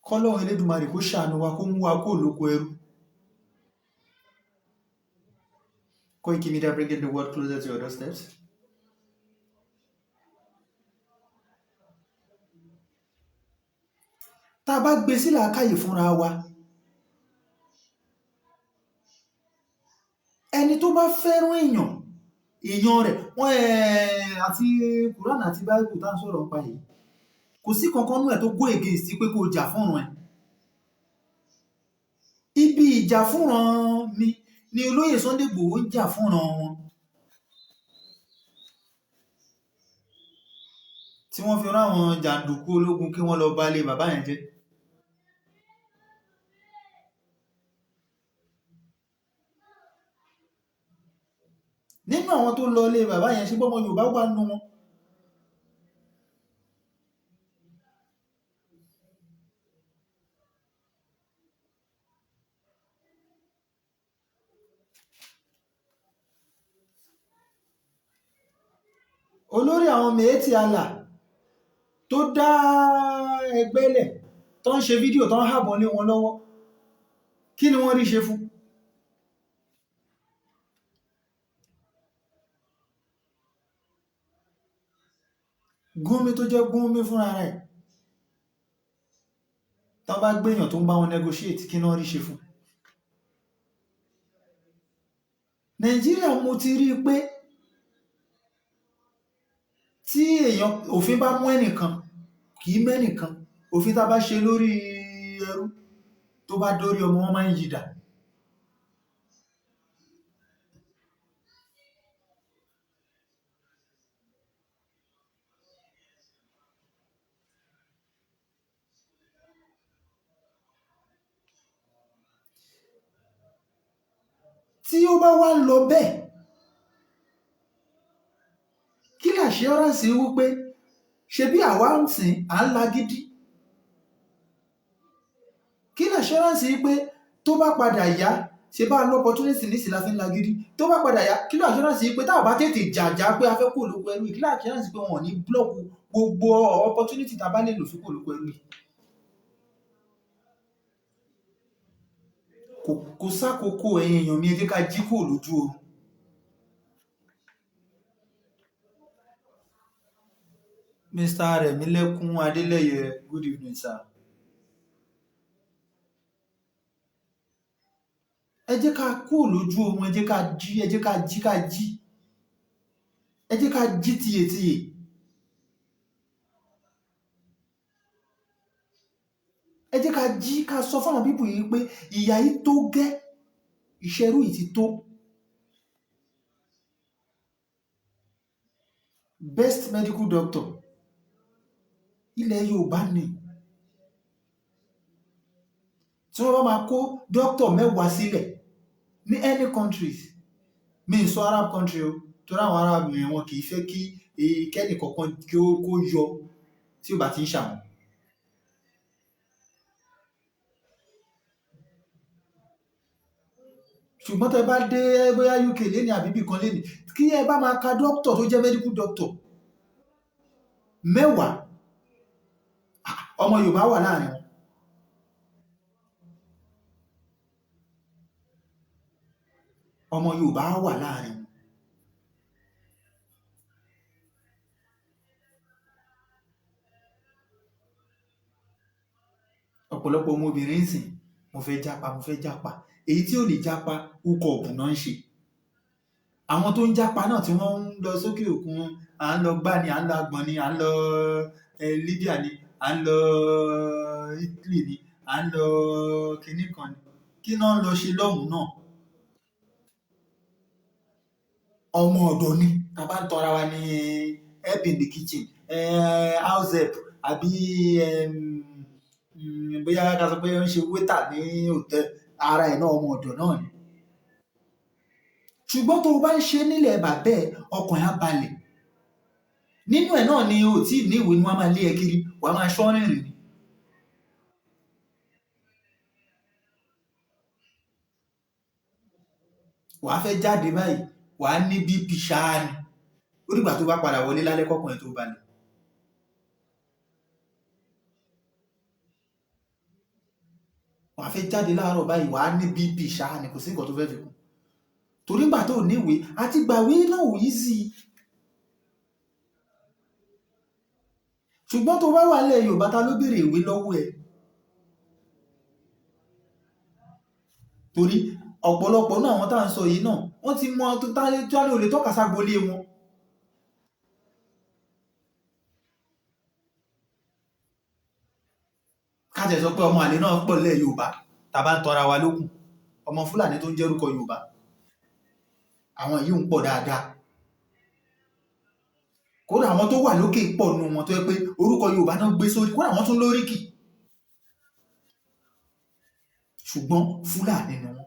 Kọ́lọ́run Elédùmarè kó ṣàánú wa, kó mú wa kó lóko ẹrú. Koiki Media, bringing the world closer to your doorsteps. Tá a bá gbé sí làákàyè fúnra wa, ẹni tó bá fẹ́ràn èèyàn, èèyàn rẹ̀, wọ́n àti Quran àti Bible tá à ń sọ̀rọ̀ nípa yìí, kò sí kankan nú ẹ̀ tó go against pé kó jà fúnran ẹ̀. Ibi ìjà fúnran mi ni olóyè Sunday Igboho ń jà fúnran wọn, tí wọ́n fi rán àwọn jàǹdùkú ológun kí wọ́n lọ balẹ̀ bàbá yẹn jẹ́. Nínú àwọn tó lọ ilé bàbá yẹn, ṣe bọ́mọ Yorùbá wà nínú wọn. Olórí àwọn Miyetti Allah tó dá ẹgbẹ́ lẹ̀, tó ń ṣe fídíò, tó ń hàbọn lé wọn lọ́wọ́, kí ni wọ́n rí ṣe fún? Gúnmi tó jẹ́ Gúnmi fúnra rẹ̀, tó bá gbéyàn tó ń bá wọn negotiate, kí ni wọ́n rí ṣe fún? Nàìjíríà mo ti rí i pé tí èèyàn òfin bá mú ẹnìkan, kì í mẹ́nìkan. Òfin tá a bá ṣe lórí ẹrú tó bá dórí ọmọ, wọn máa ń yí dà. Tí ó bá wá ń lọ bẹ́ẹ̀, kí l'assurance wípé ṣe bí àwa ń sìn à ń lagídí, kí l'assurance wípé tó bá padà yá, ṣe bá lọ opportunity nísìnyí la fi ń lagídí, tó bá padà yá, kí l'assurance wípé tá a bá tètè jàjà pé a fẹ́ kúrò lóko ẹrú yìí, kí l'assurance pé wọn ò ní block gbogbo opportunity tá a bá lè lò fún kúrò lóko ẹrú yìí? Kò sákòókò. Ẹ̀yin èèyàn mi, ẹ jẹ́ ká jí kúrò lójú oorun. Mr. Rẹ̀mílẹ́kún Adélẹ́yẹ, good evening, sir. Ẹ jẹ́ ká kúrò lójú oorun, ẹ jẹ́ ká jí, ẹ jẹ́ ká jí, ká jí, ẹ jẹ́ ká jí tiyètiyè. Ẹ jẹ́ ká jí, ká sọ fáwọn people yìí pé ìyà yìí tó gẹ́, ìṣerú yìí ti tó. Best medical doctor ilẹ̀ Yorùbá ni. Tí wọ́n bá máa kó doctor 10 sílẹ̀ ní any countries, mi ì sọ Arab country o, torí àwọn Arab yẹn, wọn kì í fẹ́ kí kẹ́nì kankan kí ó kó yọ tí ò bá ti ń ṣàwọn. Ṣùgbọ́n tẹ́ bá dé bóyá UK léni àbí ibì kan léni, kí ẹ bá máa ka doctor tó jẹ́ medical doctor 10, ọmọ Yorùbá wà láàrin wọn. Ọmọ Yorùbá wà láàrin wọn. Ọ̀pọ̀lọpọ̀ ọmọbìnrin ń sìn, mo fẹ́ jápa, mo fẹ́ jápa. Èyí tí ò lè jápa, ukọ̀ ọ̀bùn náà ń ṣe. Àwọn tó ń jápa náà tí wọ́n ń lọ sókè òkun, à ń lọ gbá ni, à ń lọ agbọ̀n ni, à ń lọ Libya ni, à ń lọ Italy ni, à ń lọ kinní kan ni. Kí náà ń lọ ṣe lọ́hùn náà? Ọmọ ọ̀dọ̀ ni. Tá a bá ń tọra wa ní help in the kitchen, house help, àbí bóyá ká sọ pé ó ń ṣe waiter ní hotel, ara ẹ̀ náà ọmọ ọ̀dọ̀ náà ni. Ṣùgbọ́n tó o bá ń ṣe nílẹ̀ bàbá ẹ̀, ọkàn ẹ̀ á balẹ̀. Nínú ẹ̀ náà ni o tí ì ní ìwé ni wọ́n á máa lé ẹ kiri, wàá máa ṣọ́ rìnrìn ni. Wàá fẹ́ jáde báyìí, wàá ní BP ṣáá ni. Ó dìgbà tó bá padà wọlé lálẹ́ kọ́kàn ẹ̀ tó balẹ̀. Wàá fẹ́ jáde láàárọ̀ báyìí, wàá ní BP ṣáá ni, kò sí nǹkan tó fẹ́ fi kún. Torí ìgbà tó ní ìwé àti gbàwé náà ò easy. Ṣùgbọ́n tó bá wà nílẹ̀ Yorùbá, ta ló béèrè ìwé lọ́wọ́ ẹ? Torí ọ̀pọ̀lọpọ̀ náà àwọn tá à ń sọ yìí náà, wọ́n ti mọ tó tá ò lè tọ́ka ságbolé wọn. Ká tẹ̀ sọ pé ọmọ àlè náà pọ̀ nílẹ̀ Yorùbá, tá a bá ń tọra wa lókun. Ọmọ Fúlàní tó ń jẹ́rúkọ Yorùbá, àwọn yìí ń pọ̀ dáadáa. Kódà àwọn tó wà lókè pọ̀ nù wọn tó yẹ pé orúkọ Yorùbá náà gbé sórí, kódà wọ́n tún lóríkì. Ṣùgbọ́n Fúlàní ni wọ́n.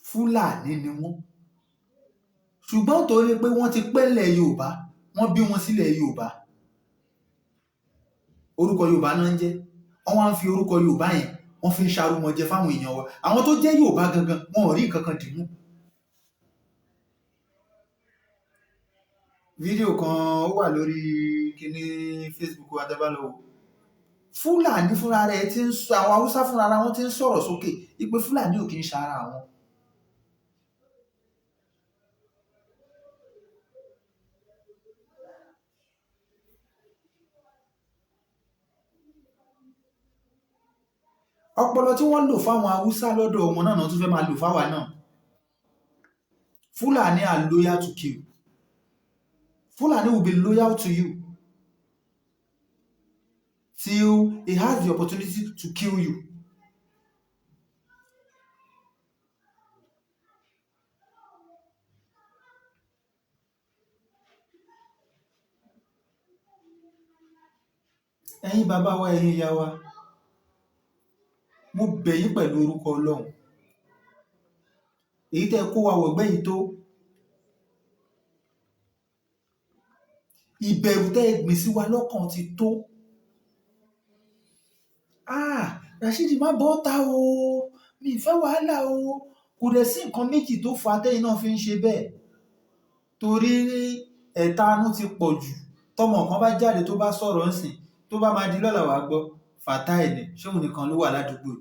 Fúlàní ni wọ́n. Ṣùgbọ́n torí pé wọ́n ti pẹ́lẹ̀ Yorùbá, wọ́n bí wọn sílẹ̀ Yorùbá, orúkọ Yorùbá náà ń jẹ́. Wọ́n wá ń fi orúkọ Yorùbá yẹn, wọ́n fi ń ṣarúmọjẹ fáwọn èèyàn wa. Àwọn tó jẹ́ Yorùbá gangan, wọn ò rí nǹkan kan dìmú. Fídíò kan ó wà lórí kíní Facebook wa tẹ́ bá lọ wò. Fúlàní fúnra rẹ̀ ti ń sọ, àwọn Haúsá fúnra wọn ti ń sọ̀rọ̀ sókè wípé Fúlàní ò kí ń ṣara àwọn. Ọpọlọ tí wọ́n lò fáwọn Haúsá lọ́dọ̀ wọn náà tún fẹ́ máa lò fáwa náà. Fúlàní are loyal to kill. Fúlàní will be loyal to you till he has the opportunity to kill you. Ẹ̀yin bàbá wa, ẹ̀yin ìyá wa, mo bẹ̀ yín pẹ̀lú orúkọ Ọlọ́run. Èyí tẹ́ kó wa wọ̀gbẹ́ yìí tó, ìbẹ̀rù tẹ́ gbìn sí wa lọ́kàn ti tó. Ah, Rashidi, má bọ́ ta o, mi ì fẹ́ wàhálà o. Kò dẹ̀ sí nǹkan méjì tó fà á tẹ́yìn náà fi ń ṣe bẹ́ẹ̀, torí ẹ̀tanú ti pọ̀ jù. Tọmọ kan bá jáde tó bá sọ̀rọ̀ ńsìn, tó bá máa di lọ́la, wàá gbọ́ Fatai ni, ṣóun nìkan ló wà ládùúgbò?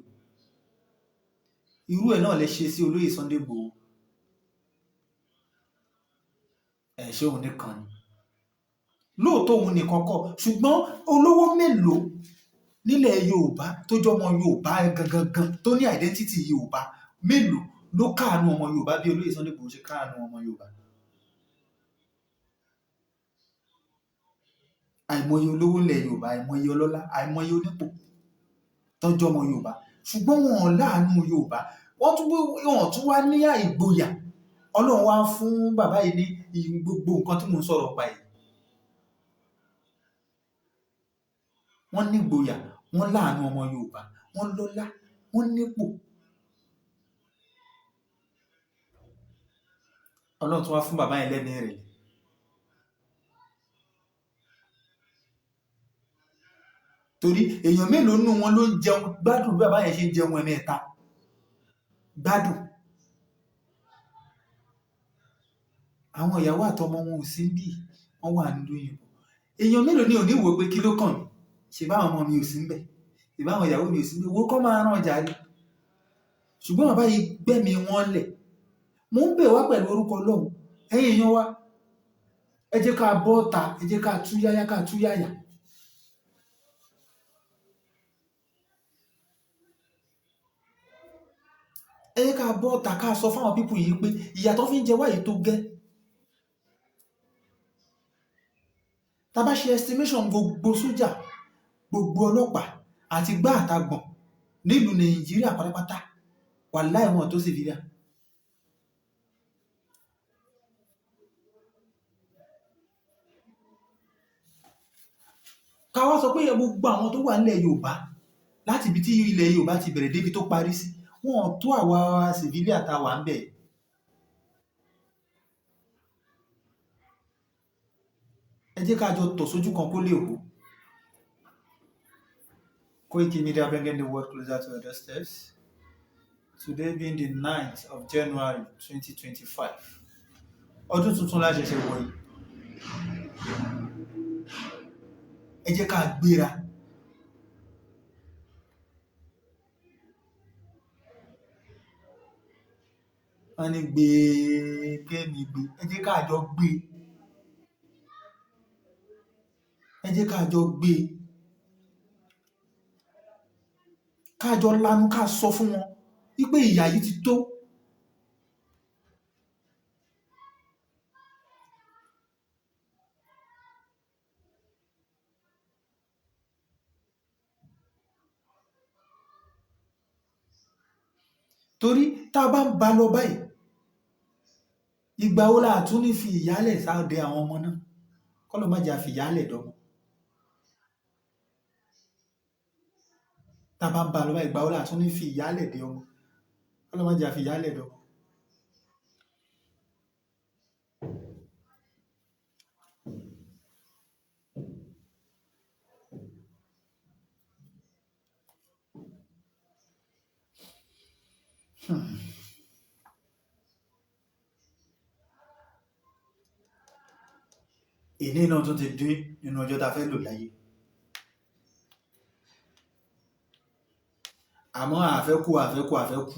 Irú ẹ̀ náà lè ṣe sí olóyè Sunday Igboho. Ẹ̀ ṣóun nìkan ni? Lóòótọ́ òun nìkan kọ́, ṣùgbọ́n olówó mélòó nílẹ̀ Yorùbá tó jẹ́ ọmọ Yorùbá gangan gan, tó ní identity Yorùbá, mélòó ló káàánú ọmọ Yorùbá bí olóyè Sunday Igboho ṣe káàánú ọmọ Yorùbá? Àìmọye olówó ńlẹ̀ Yorùbá, àìmọye ọlọ́lá, àìmọye onípò tọ́jú ọmọ Yorùbá, ṣùgbọ́n wọn ò láàánú Yorùbá. Wọ́n tún wá ní ìgboyà. Ọlọ́run wá fún bàbá yìí ní gbogbo nǹkan tí mò ń sọ̀rọ̀ pa yìí. Wọ́n ní ìgboyà, wọ́n láàánú ọmọ Yorùbá, wọ́n lọ́lá, wọ́n nípò. Ọlọ́run tún wá fún bàbá yẹn lẹ́mìí ìrẹ̀lẹ̀. Torí èèyàn mélòó nínú wọn ló ń jẹun gbádùn bí bàbá yẹn ṣe ń jẹun ẹ̀mẹ́ta gbádùn? Àwọn ìyàwó àtọmọ wọn ò sí bí wọn wà nílùú òyìnbó. Èèyàn mélòó ni ò ní wò pé kí ló kàn mí, ṣe báwọn ọmọ mi ò sí ńbẹ̀, ṣe báwọn ìyàwó mi ò sí ńbẹ̀, wo kọ́ máa rán ọjà rí? Ṣùgbọ́n bàbá yìí gbẹ́mi wọn lẹ̀. Mò ń bẹ̀ wá pẹ̀lú orúkọ Ọlọ́run, ẹ̀yin èèyàn wa, ẹ jẹ́ ká bọ́ ta, ẹ jẹ́ ká tú yáyá, ká tú yáyà. Ẹ jẹ́ ká bọ́ ta, ká sọ fáwọn people yìí pé ìyà tó fi ń jẹ wá yìí tó gẹ́. Tá bá ṣe estimation gbogbo sójà, gbogbo ọlọ́pàá àti gbá àtàgbọ̀n nílùú Nàìjíríà pátápátá, wàláì, wọn tó civilian. Ká wá sọ pé gbogbo àwọn tó wà nílẹ̀ Yorùbá, láti ibi tí ilẹ̀ Yorùbá ti bẹ̀rẹ̀ débi tó parí sí, wọn ò tó àwa civilian tá a wà ń bẹ̀. Ẹ jẹ́ ká jọ tọ̀ sójú kan kó lè hó. Koiki Media, bringing the world closer to your doorsteps. Today being the 9th of January 2025. Ọdún tuntun la ṣẹ̀ṣẹ̀ wọ̀ yìí. Ẹ jẹ́ ká gbéra. Wọ́n ní gbé kémi gbé. Ẹ jẹ́ ká jọ gbé. Ẹ jẹ́ ká jọ gbé. Ká jọ lanu, ká sọ fún wọn wípé ìyà yìí ti tó. Torí tá a bá ń ba lọ báyìí, ìgbà wo la tún ní fi ìyálẹ̀ sáde àwọn ọmọ náà? Kọ́lọ́ má jẹ́ àfi ìyálẹ̀ dọ́mọ. Tá a bá ń ba lọ báyìí, ìgbà wo la tún ní fi ìyálẹ̀ dé ọmọ? Kọ́lọ́ má jẹ́ àfi ìyálẹ̀ dọ́mọ. Èní náà tún ti dín nínú ọjọ́ tá a fẹ́ lò láyé. Àmọ́ àfẹ́ kú, àfẹ́ kú, àfẹ́ kú.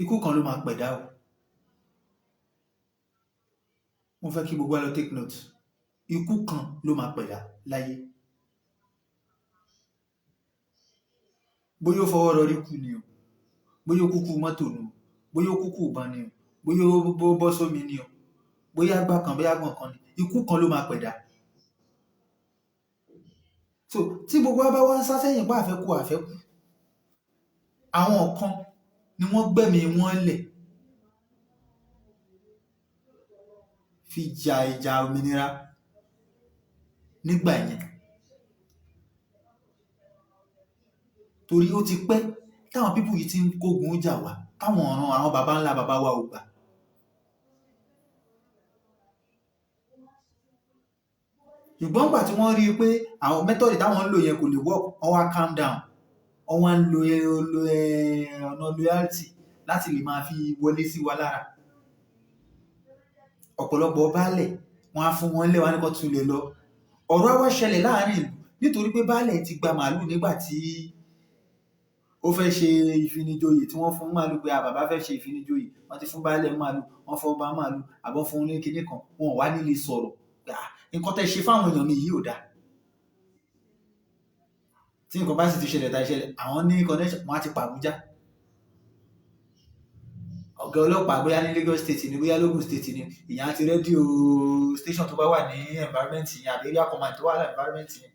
Ikú kan ló máa pẹ̀dá o. Mo fẹ́ kí gbogbo wa lọ take note. Ikú kan ló máa pẹ̀dá láyé. Bóyá ó fọwọ́ rọrí kú ni o, bóyá ó kúkú mọ́tò ni o, bóyá ó kúkú ìbọn ni o, bóyá ó bọ́ sómi ni o, bóyá gbà kan, bóyá gbọ̀n kan ni, ikú kan ló máa pẹ̀dá. So tí gbogbo wa bá wá ń sá sẹ́yìn pé àfẹ́ kú, àfẹ́ kú, àwọn kan ni wọ́n gbẹ̀mí wọn lẹ̀ fi jà ìjà òmìnira. Nígbà yẹn, torí ó ti pẹ́ táwọn people yìí ti ń kógun jà wá, táwọn ọ̀ràn àwọn baba ńlá baba wa ò gbà. Ṣùgbọ́n nígbà tí wọ́n rí i pé àwọn method táwọn ń lò yẹn kò lè work, wọ́n wá calm down, wọ́n wá ń lo ọ̀nà loyalty láti lè máa fi wọlé sí wa lára. Ọ̀pọ̀lọpọ̀ baálẹ̀, wọ́n á fún wọn lẹ̀, wọ́n á ní kó tulẹ̀ lọ. Ọ̀rọ̀ á wá ṣẹlẹ̀ láàrin ìlú nítorí pé baálẹ̀ ti gba màálù nígbà tí ó fẹ́ ṣe ìfinijoyè, tí wọ́n fún màálù pé bàbá fẹ́ ṣe ìfinijoyè. Wọ́n ti fún baálẹ̀ màálù, wọ́n fọ́ ọba màálù, àbọ̀ fún un ní kinní kan, wọn ò wá nílé sọ̀rọ̀. Nǹkan tẹ́ ṣe fáwọn èèyàn mi yìí ò dáa. Tí nǹkan bá sì ti ṣẹlẹ̀ tàbí ṣẹlẹ̀, àwọn ní connection, wọ́n á ti pa Àbújá. Ọ̀gá ọlọ́pàá, bóyá ní Lagos State ni, bóyá l'Ogun State ni, ìyẹn á ti rédíò station tó bá wà ní environment yẹn àbí area command tó wà ní environment yẹn.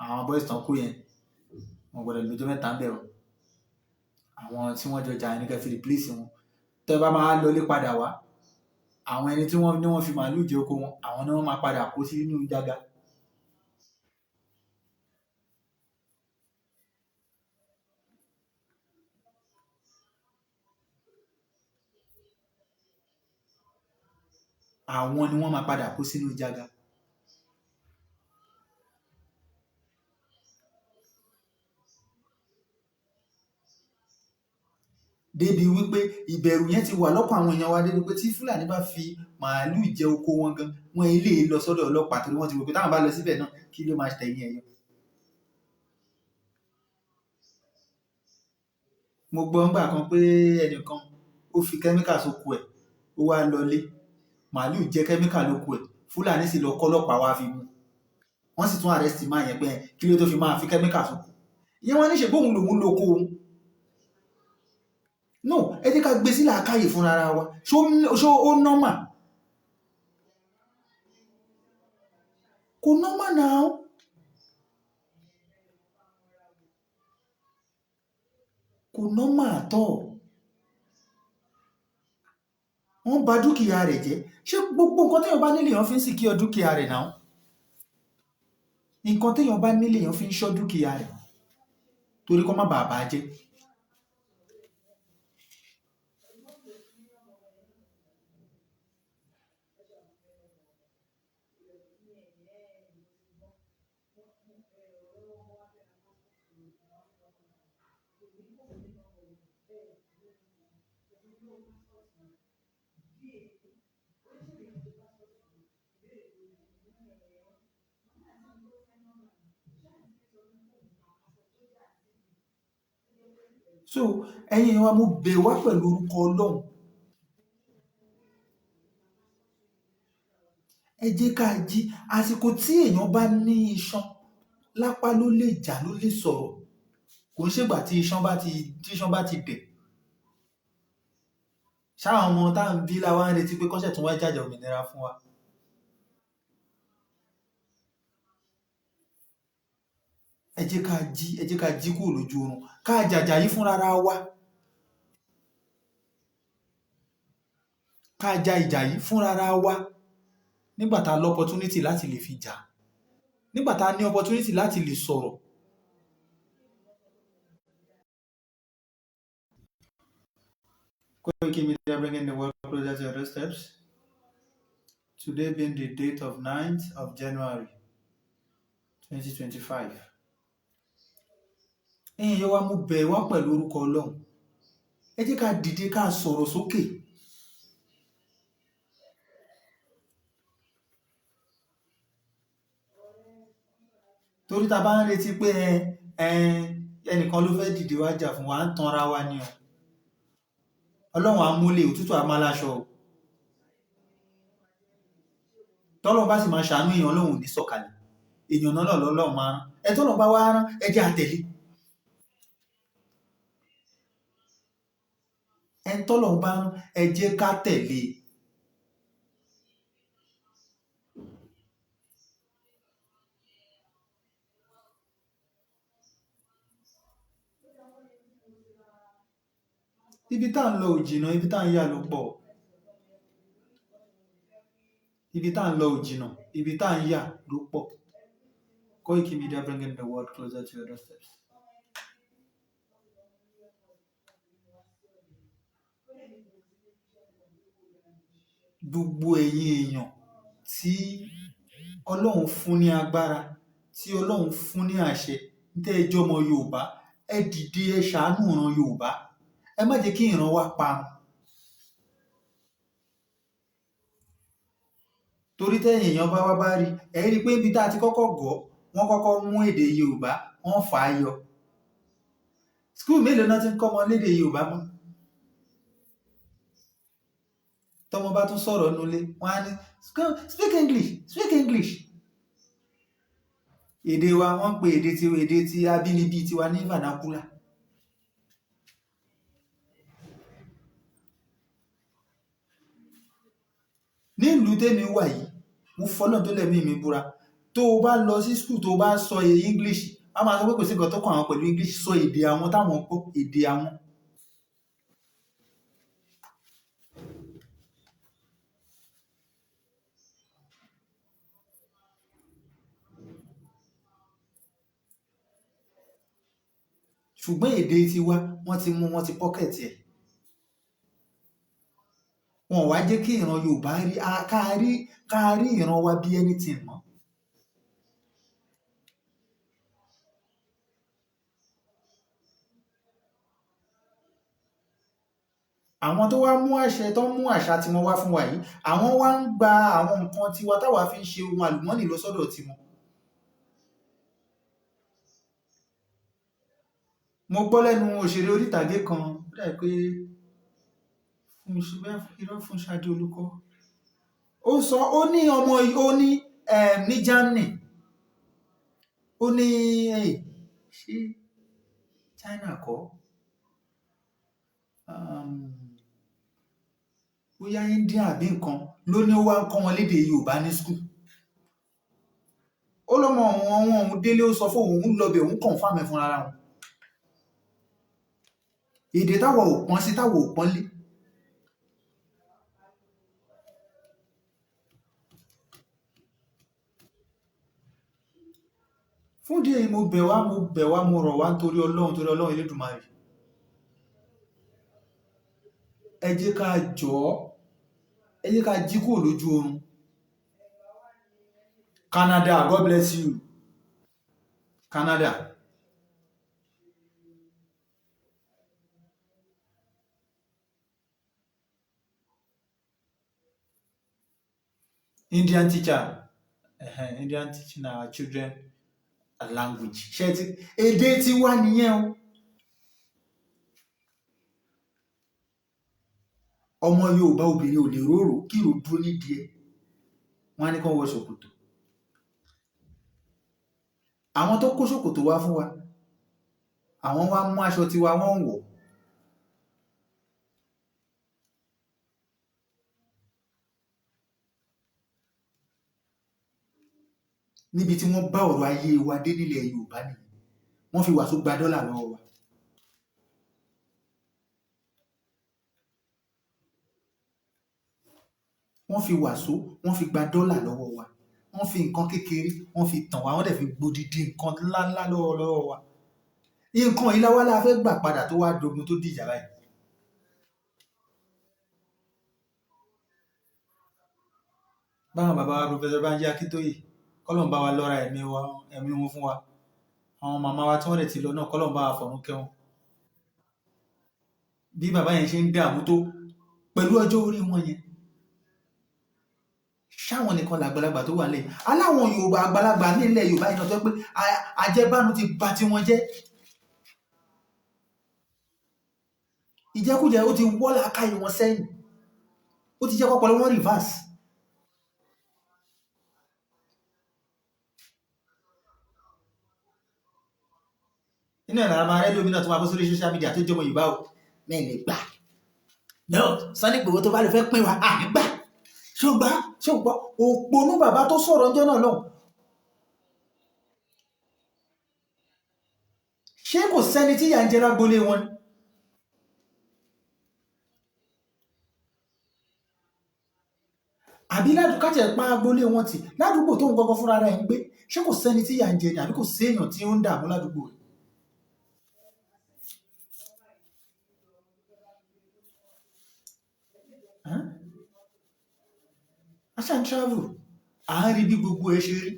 Àwọn boys tán kú yẹn, wọn gbọ́dọ̀ lọ́jọ́ 3 ń bẹ̀ o. Àwọn tí wọ́n jọ jà ní kẹ́ fi replace wọn. Tẹ́ bá máa lọlé padà wá, àwọn ẹni tí wọ́n ní wọ́n fi màálù jẹ oko wọn, àwọn ni wọ́n máa padà kó sínú jága. Àwọn ni wọ́n máa padà kó sínú jága. Débi wípé ìbẹ̀rù yẹn ti wà lọ́kàn àwọn èèyàn wa débi pé tí Fúlàní bá fi màálù jẹ oko wọn gan, wọn ilé lọ sọ́dọ̀ ọlọ́pàá, torí wọ́n ti rò pé táwọn bá lọ síbẹ̀ náà, kí ló máa tẹ̀yìn ẹ̀ yọ. Mo gbọ́ ńgbà kan pé ẹnìkan ó fi kẹ́míkà sóko ẹ̀, ó wá lọlé, màálù jẹ kẹ́míkà lóko ẹ̀, Fúlàní sì lọ kọ́ ọlọ́pàá wá fi mú. Wọ́n sì tún arrest máa yẹn pé kí ló tó fi máa fi kẹ́míkà sóko. Ìyẹn wọ́n ní ṣe bóun lòun lóko òun. No, ẹ jẹ́ ká gbé sí làákàyè fúnra ara wa. Ṣó ó normal? Kò normal now. Kò normal at all. Wọ́n bà dúkìá rẹ̀ jẹ́. Ṣé gbogbo nǹkan téèyàn bá nílé èèyàn fi ń secure dúkìá rẹ̀ now? Nǹkan téèyàn bá nílé èèyàn fi ń ṣọ́ dúkìá rẹ̀ torí kó má bàa bà á jẹ́. So ẹ̀yin èèyàn wa, mo bẹ̀ wá pẹ̀lú orúkọ Ọlọ́run. Ẹ jẹ́ ká jí. Àsìkò tí èèyàn bá ní iṣan lápá ló lè jà, ló lè sọ̀rọ̀. Kò ń ṣègbà tí iṣan bá ti dẹ̀. Ṣáwọn ọmọ tá à ń bí la wá ń retí pé kọ́ṣẹ̀ tún wá jàjà òmìnira fún wa. Ẹ jẹ́ ká jí, ẹ jẹ́ ká jí kúrò lójú oorun, ká jàjà yìí fúnra ra wa. Ká ja ìjà yìí fúnra ra wa nígbà tá a lọ opportunity láti lè fi jà, nígbà tá a ní opportunity láti lè sọ̀rọ̀. Koiki Media, bringing the world closer to your doorsteps. Today being the date of 9th of January 2025. Ẹ̀yin èèyàn wa, mo bẹ̀ wá pẹ̀lú orúkọ Ọlọ́run. Ẹ jẹ́ ká dìde, ká sọ̀rọ̀ sókè. Torí tá a bá ń retí pé ẹ ẹnìkan ló fẹ́ dìde wá jà fún wa, à ń tanra wa ni o. Ọlọ́run á múlẹ̀, òtútù á máa láṣọ o. Tọ́lọ́run bá sì máa ṣàánú èèyàn, Ọlọ́run ò ní sọ̀kalẹ̀. Èèyàn náà lọ́lọ́run máa rán. Ẹ tọ́lọ́run bá wá rán, ẹ jẹ́ á tẹ̀lé. Ẹ tọ́lọ́run bá rán, ẹ jẹ́ ká tẹ̀lé. Ibi tá à ń lọ ò jìnnà, ibi tá à ń yà ló pọ̀. Ibi tá à ń lọ ò jìnnà, Ibi tá à ń yà ló pọ̀. Koiki Media, bringing the world closer to your doorsteps. Gbogbo ẹ̀yin èèyàn tí Ọlọ́run fún ní agbára, tí Ọlọ́run fún ní àṣẹ, tẹ́ ẹ jọmọ Yorùbá, ẹ dìde, ẹ ṣàánú ìran Yorùbá, ẹ má jẹ́ kí ìran wa parun. Torí tẹ́yìn èèyàn bá wá bá rí ẹ rí i pé ibi tá a ti kọ́kọ́ gọ̀, wọ́n kọ́kọ́ mú èdè Yorùbá, wọ́n fà á yọ. School mélòó náà ti ń kọ́ ọmọ lédè Yorùbá mọ́? Tọmọ bá tún sọ̀rọ̀ nulẹ̀, wọ́n á ní, "Speak English, speak English." Èdè wa, wọ́n ń pe èdè ti abínibí tiwa ní vernacular. Nílùú tèmi wà yìí, mo fọlọ́n tó lẹ́mí mi búra, tó o bá lọ sí school, tó o bá sọ English, wọ́n máa sọ pé kò sí nǹkan tó kàn àwọn pẹ̀lú English, sọ èdè àwọn táwọn gbọ́, èdè àwọn. Ṣùgbọ́n èdè tiwa, wọ́n ti mú, wọ́n ti pocket ẹ̀. Wọn ò wá jẹ́ kí ìran Yorùbá rí ká rí ìran wa bí anything mọ́. Àwọn tó wá mú àṣẹ, tó ń mú àṣà tiwọn wá fún wa yìí, àwọn wá ń gba àwọn nǹkan tiwa táwa fi ń ṣe ohun àlùmọ́nì lọ sọ́dọ̀ tiwọn. Mo gbọ́ lẹ́nu òṣèré orí ìtàgé kan, ó dà pé irọ́, Fúnṣọ́ Adéolú kọ́. Ó sọ, ó ní ọmọ, ó ní ní Germany, ó ní, ṣé China kọ́, bóyá India àbí nǹkan ló ní, ó wá ń kọ́ wọn lédè Yorùbá ní school. Ó lọ́mọ òun, òun délé, ó sọ fún òun lọ bẹ̀, òun confirm ẹ̀ fúnra wọn. Èdè táwọn ò pọ́n sí, táwọn ò pọ́n lé. Fún ìdí èyí, mo bẹ̀ wá, mo bẹ̀ wá, mo rọ̀ wá nítorí Ọlọ́run, torí Ọlọ́run Elédùmarè. Ẹ jẹ́ ká jọ̀ọ́, ẹ jẹ́ ká jí kúrò lójú oorun. Canada, God bless you. Canada. Indian teacher, Indian teaching our children a language. Ṣé ti èdè tiwa nìyẹn o. Ọmọ Yorùbá obìnrin ò lè róró kí ìró dúró nídìí ẹ̀. Wọ́n á ní kán wọ ṣòkòtò. Àwọn tó kó ṣòkòtò wá fún wa, àwọn wá mú aṣọ tiwa, wọ́n ń wọ̀. Níbi tí wọ́n bá ọ̀rọ̀ ayé wa dé nílẹ̀ Yorùbá nìyẹn. Wọ́n fi wàsó gba dọ́là lọ́wọ́ wa. Wọ́n fi wàsó, wọ́n fi gba dọ́là lọ́wọ́ wa. Wọ́n fi nǹkan kékeré, wọ́n fi tàn wá, wọ́n dẹ̀ fi gbodidi nǹkan ńláńlá lọ́wọ́ lọ́wọ́ wa. Nǹkan yìí la wá la fẹ́ gbà padà, tó wá dogun, tó dìjà báyìí. Báwọn bàbá wa, Professor Banji Akíntóyè, kọ́lọ́n bá wa lọ́ra ẹ̀mí wa, ẹ̀mí wọn fún wa. Àwọn màmá wa tí wọ́n dẹ̀ ti lọ náà, kọ́lọ́n bá wa fọ̀run kẹ́ wọn. Bí bàbá yẹn ṣe ń dààmú tó pẹ̀lú ọjọ́ orí wọn yẹn, ṣáwọn nìkan làgbàlagbà tó wà lẹ́yìn aláwọn Yorùbá àgbàlagbà nílẹ̀ Yorùbá yìí náà, tó pé àjẹbánu ti bà tiwọn jẹ́, ìjẹkújẹ ó ti wọ́ làákàyè wọn sẹ́yìn, ó ti jẹ́ kọ́pọlọ wọn reverse. Nínú ẹ̀rọ àmà rẹ lómi náà tó máa bọ́ sórí social media tó jọmọ Yorùbá o, mẹ́rin gbà no Sunday Igboho tó bá lè fẹ́ pín wa, àní gbà. Ṣùgbọ́n ṣùgbọ́n òpònú bàbá tó sọ̀rọ̀ ọjọ́ náà lọ́hùn, ṣé kò sẹ́ni tí ìyà ń jẹ lágbolé wọn ni? Àbí ládùúgbò pa agboolé wọn tì, ládùúgbò tó ń gọgọ fúnra rẹ̀ ń gbé, ṣé kò sẹ́ni tí ìyà ń jẹ ni, àbí kò sí èèyàn tí ó ń dààmú ládùúgbò rẹ̀? A ṣáà ń travel, à ń rí bí gbogbo ẹ ṣe rí.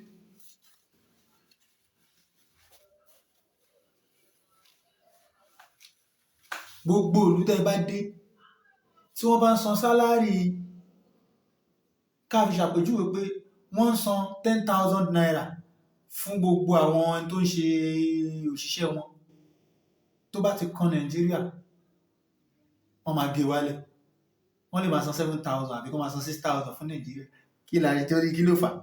Gbogbo ìlú tẹ́ ẹ bá dé, tí wọ́n bá ń san salary, ká fi ṣàpèjúwe pé wọ́n ń san ₦10,000 fún gbogbo àwọn tó ń ṣe òṣìṣẹ́ wọn, tó bá ti kan Nàìjíríà, wọ́n máa gé wálẹ̀. Wọ́n lè máa san 7,000 àbí kó máa san 6,000 fún Nàìjíríà. Kí la rí torí kí ló fà á?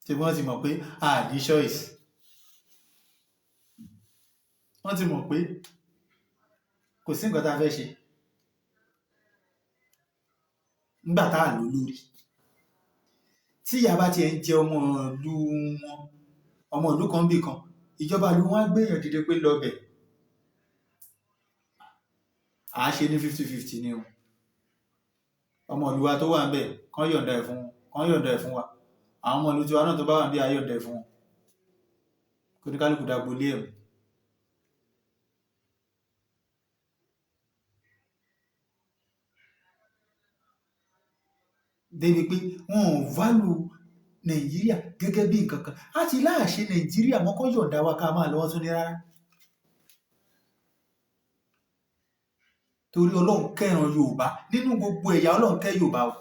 Ṣé wọ́n ti mọ̀ pé a ní choice? Wọ́n ti mọ̀ pé kò sí nǹkan tá a fẹ́ ṣe nígbà tá a lò lórí. Tí ìyà bá tiẹ̀ ń jẹ ọmọ ìlú wọn, ọmọ ìlú kan bì kan, ìjọba ìlú wọn á gbé èèyàn dìde pé lọ bẹ̀. À á ṣe ní 50-50 ni o. Ọmọ ìlú wa tó wà níbẹ̀, kán yọ̀ǹda ẹ̀ fún wọn, kán yọ̀ǹda ẹ̀ fún wa. Àwọn ọmọ ìlú tiwa náà tó bá wà níbí, á yọ̀ǹda ẹ̀ fún wọn. Kóníkálùkù dàgbò lé ẹ̀ mú. Débi pé wọn ò value Nàìjíríà gẹ́gẹ́ bí nǹkan kan. A ti láàṣẹ Nàìjíríà mọ́, kán yọ̀ǹda wa ká máa lọ, wọ́n tún ní rárá. Torí Ọlọ́run kẹ́ran Yorùbá nínú gbogbo ẹ̀yà, Ọlọ́run kẹ́ Yorùbá o.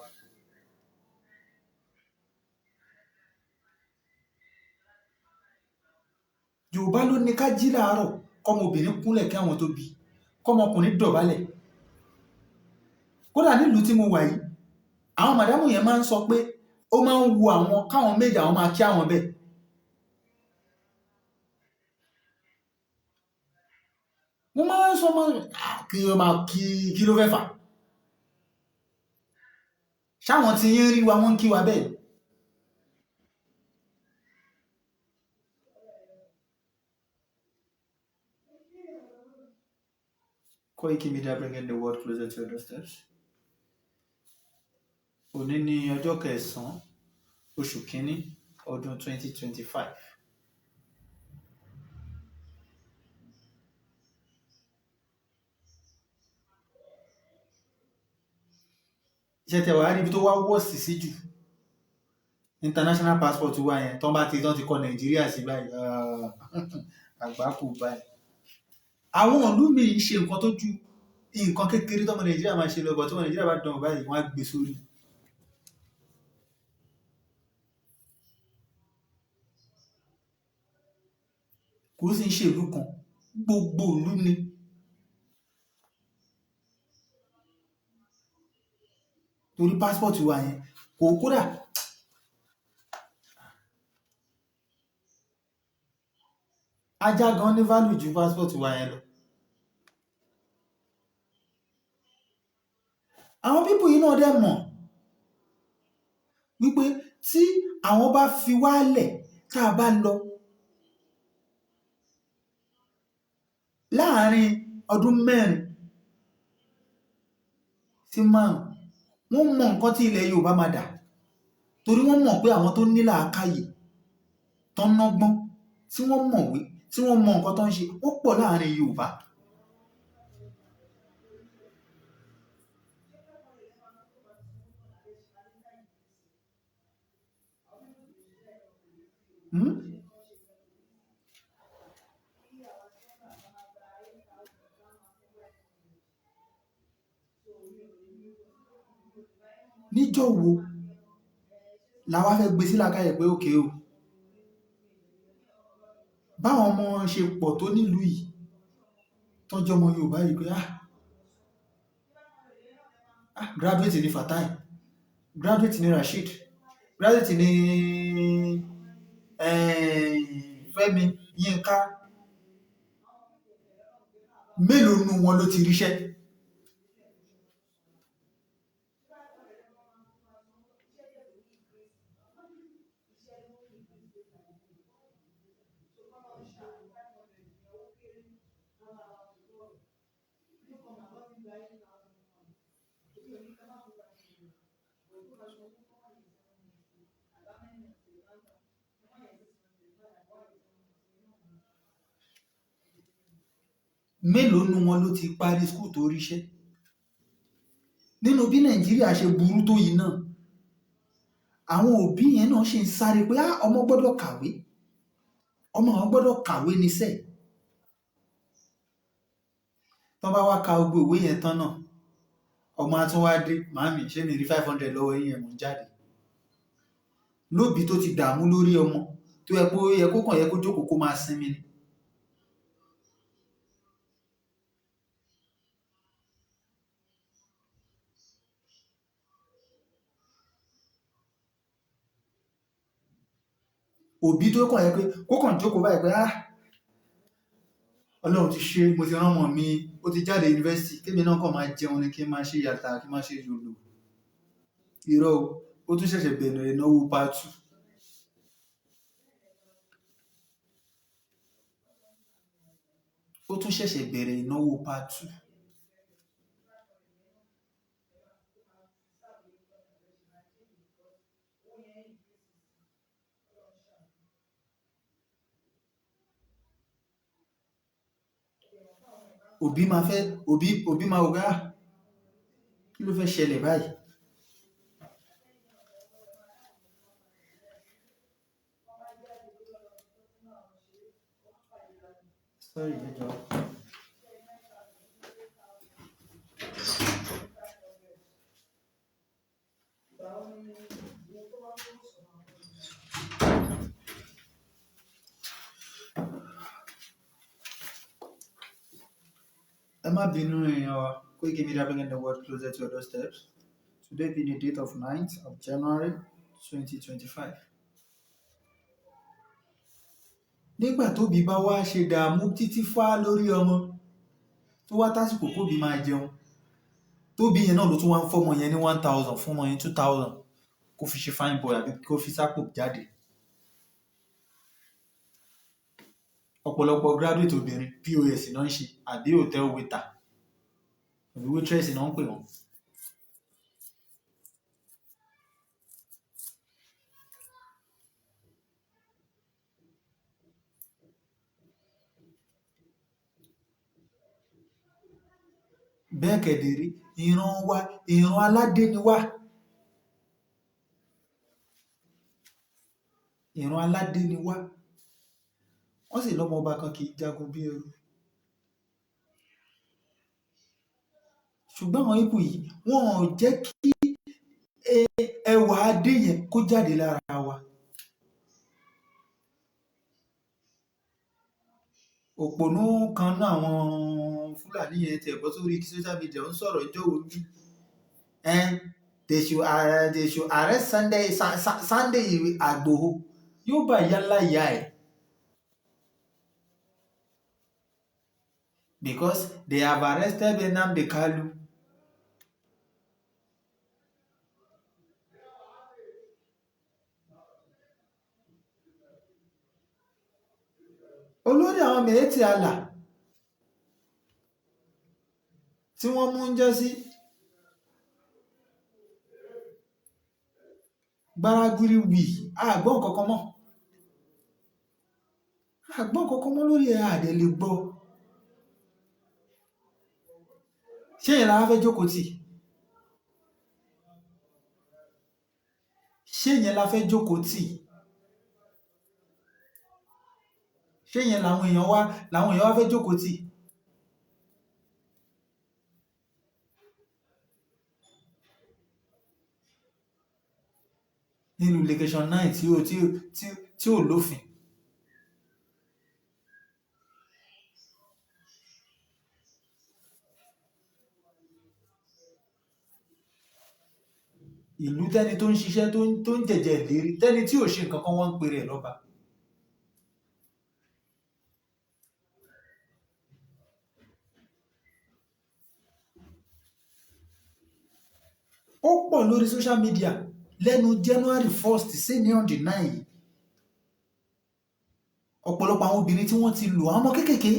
Yorùbá ló ní ká jí láàárọ̀, kọ́mọbìnrin kúnlẹ̀ kí àwọn tó bí, kọ́mọkùnrin dọ̀bálẹ̀. Kódà nílùú tí mo wà yìí, àwọn madam yẹn máa ń sọ pé ó máa ń wu àwọn káwọn méjì àwọn máa kí àwọn bẹ́ẹ̀. Mo máa ń sọ mọ́ kí o máa kí, kí ló fẹ́ fà? Ṣáwọn tí yín rí wa, wọ́n ń kí wa bẹ́ẹ̀. Koiki Media, bringing the world closer to your doorsteps. Òní ní ọjọ́ kẹsàn-án, oṣù kínní, ọdún 2025. Iṣẹ́ tẹ wàá rí ibi tó wá wọ́ọ̀sì sí jù, international passport wa yẹn, tán bá ti tán ti kọ Nàìjíríà sí báyìí, àgbákò báyìí. Àwọn ìlú míì ń ṣe nǹkan tó ju nǹkan kékeré tọ́mọ Nàìjíríà máa ṣe lọ, bọ̀ tọ́mọ Nàìjíríà bá dán báyìí, wọ́n á gbé sórí. Kò sì ń ṣe ìlú kan, gbogbo ìlú ni. Torí passport wa yẹn kò kódà. Ajá gan ní value ju passport wa yẹn lọ. Àwọn people yìí náà dẹ̀ mọ̀ wípé tí àwọn bá fi wálẹ̀, tá a bá lọ láàárín ọdún 4 sí 5, wọ́n mọ nǹkan tí ilẹ̀ Yorùbá máa dà, torí wọ́n mọ̀ pé àwọn tó ní làákàyè, tó ń nọ́gbọ́n, tí wọ́n mọ̀wé, tí wọ́n mọ nǹkan tó ń ṣe, wọ́n pọ̀ láàrin Yorùbá. Hmm? Níjọ́ wo la wá fẹ́ gbé sí làákàyè pé òkè o, báwọn ọmọ ṣe pọ̀ tó nílùú yìí, tọ́jú ọmọ Yorùbá yìí, pé ah ah, graduate ni Fatai, graduate ni Rasheed, graduate ni Fẹ́mi Yínká, mélòó nu wọn ló ti ríṣẹ́? Mélòó nu wọn ló ti parí school tó ríṣẹ́? Nínú bí Nàìjíríà ṣe burú tó yìí náà, àwọn òbí yẹn náà ṣì ń sáré pé, ah, ọmọ gbọ́dọ̀ kàwé, ọmọ àwọn gbọ́dọ̀ kàwé níṣẹ́. Tán bá wá ka gbogbo ìwé yẹn tán náà, ọmọ á tún wá dé, "Màámi, ṣé mi rí 500 lọ́wọ́ yín yẹn, mò ń jáde." Lóbi tó ti dààmú lórí ọmọ tó yẹ kó yẹ kó kàn yẹ kó jókòó kó máa sinmi ni. Òbí tó kàn yẹ pé kó kàn jókòó báyìí pé, ah, Ọlọ́run ti ṣe, mo ti rán ọmọ mi, ó ti jáde yunifásitì, kémi náà kàn máa jẹun ni, kí n máa ṣe yàtà, kí n máa ṣe yòlò. Irọ́ o, ó tún ṣẹ̀ṣẹ̀ bẹ̀rẹ̀ ìnáwó part two. Ó tún ṣẹ̀ṣẹ̀ bẹ̀rẹ̀ ìnáwó part two. Òbí máa fẹ́, òbí máa wò pé, ah, kí ló fẹ́ ṣẹlẹ̀ báyìí? Sorry, ẹ jọ̀ọ́. Ẹ má bínú, èèyàn wa. Koiki Media, bringing the world closer to your doorsteps. Today being the date of 9th of January 2025. Nígbà tóbi bá wá ṣe dààmú títí fá lórí ọmọ, tó wá tásìkò kóbi máa jẹun, tóbi yẹn náà ló tún wá ń fọ́mọ yẹn ní 1,000, fún ọmọ yẹn 2,000, kó fi ṣe fine boy àbí kó fi sápò jáde. Ọ̀pọ̀lọpọ̀ graduate obìnrin, POS náà ń ṣe, àbí hotel waiter àbí waitress náà ń pè wọ́n. Bẹ́ẹ̀ kẹ̀dẹ̀rí, ìran wa, ìran aládé ni wá, ìran aládé ni wá. Wọ́n sì lọ́mọ ọba kan kì í jagun bí ẹrú. Ṣùgbọ́n àwọn ipò yìí, wọn ò jẹ́ kí ẹwà adé yẹn kó jáde lára wa. Òpònú kan náà, àwọn Fúlàní yẹn tiẹ̀ bọ́ sórí social media, ń sọ̀rọ̀ ìjọ wo bí they should arrest Sunday Igboho. Yóò bá yálà ìyá ẹ̀ because they have arrested Nnamdi Kanu. Olórí àwọn Miyetti Allah tí wọ́n mú ń jọ́ sí gbaragiri wì, àgbọ̀n kankan mọ́, àgbọ̀n kankan mọ́ lórí ẹ̀, àdẹ̀ lè gbọ́. Ṣé yẹn la wá fẹ́ jókòó tì? Ṣé yẹn la fẹ́ jókòó tì? Ṣé yẹn làwọn èèyàn wá fẹ́ jókòó tì? Nínú location nine tí ò lófin. Ìlú tẹ́ni tó ń ṣiṣẹ́ tó ń jẹ̀jẹ̀ ìlérí, tẹ́ni tí ò ṣe nǹkan kan, wọ́n ń pèrè ẹ̀ lọ́ba. Ó pọ̀ lórí social media lẹ́nu January 1st sí ní on the 9 yìí. Ọ̀pọ̀lọpọ̀ àwọn obìnrin tí wọ́n ti lò, àwọn ọmọ kéékèèké,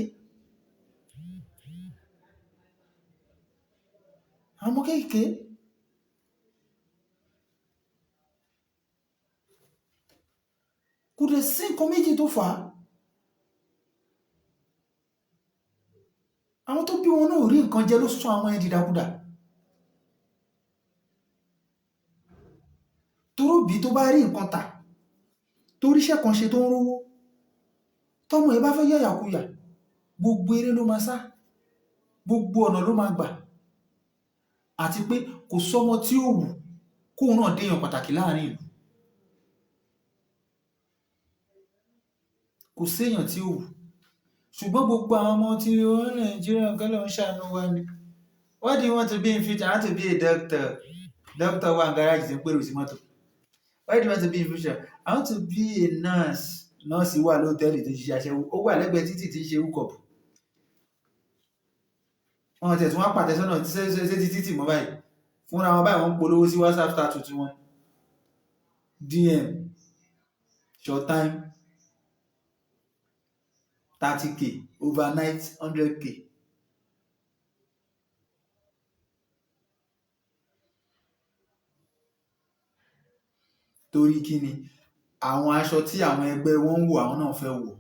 àwọn ọmọ kéékèèké. Kò dẹ̀ sí nǹkan méjì tó fà á. Àwọn tó bí wọn náà ò rí nǹkan jẹ ló sọ àwọn ẹ̀ dìdàkudà. Toróbìí tó bá rí nǹkan tà, toríṣẹ́ kan ṣe tó ń rówó, tọ́mọ ẹ bá fẹ́ yàyàkuyà, gbogbo eré ló máa sá, gbogbo ọ̀nà ló máa gbà. Àti pé kò sọ́mọ tí ó wù kóun náà déèyàn pàtàkì láàrin ìlú. Kò séèyàn tí ó wù. Ṣùgbọ́n gbogbo àwọn ọmọ tí wọ́n Nàìjíríà kọ́ ló ń ṣàánú wa ni. What do you want to be in future? I want to be a doctor. Doctor wà ní gáràjì tí ń pèrò sí mọ́tò. What do you want to be in future? I want to be a nurse. Nọ́ọ̀sì wà lóòtẹ́ẹ̀lì tó ń ṣiṣẹ́ aṣẹ́wó. Ó wà lẹ́gbẹ̀ẹ́ títì tí ń ṣe hookup. Wọ́n tẹ̀ tí wọ́n pàtẹ sọ́nà sétí títì mọ́ báyìí. Fúnra wọn báyìí wọ́n ń polówó sí WhatsApp status wọn. DM short time 30K, overnight 100K. Torí kí ni? Àwọn aṣọ tí àwọn ẹgbẹ́ wọn ń wọ̀, àwọn náà fẹ́ wọ̀.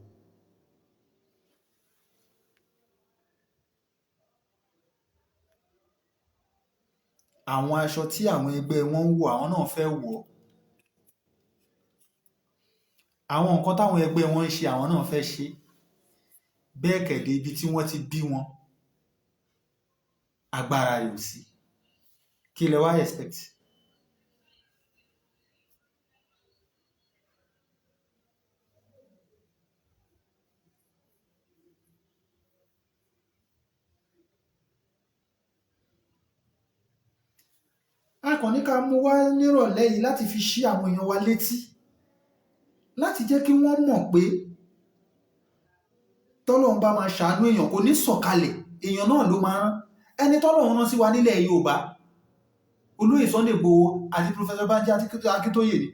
Àwọn aṣọ tí àwọn ẹgbẹ́ wọn ń wọ̀, àwọn náà fẹ́ wọ̀. Àwọn nǹkan táwọn ẹgbẹ́ wọn ń ṣe, àwọn náà fẹ́ ṣe. Bẹ́ẹ̀ kẹ̀dẹ̀, ibi tí wọ́n ti bí wọn, agbára rẹ̀ ò sí. Kí lẹ wá expect? A kàn ní ká mú wá nírọ̀lẹ́ yìí láti fi ṣí àwọn èèyàn wa létí, láti jẹ́ kí wọ́n mọ̀ pé tọ́lọ́run bá máa ṣàánú èèyàn, kò ní sọ̀kalẹ̀, èèyàn náà ló máa rán. Ẹni tọ́lọ́run rán sí wa nílẹ̀ Yorùbá, Olóyè Sunday Igboho àti Professor Banji Akíntóyè ni.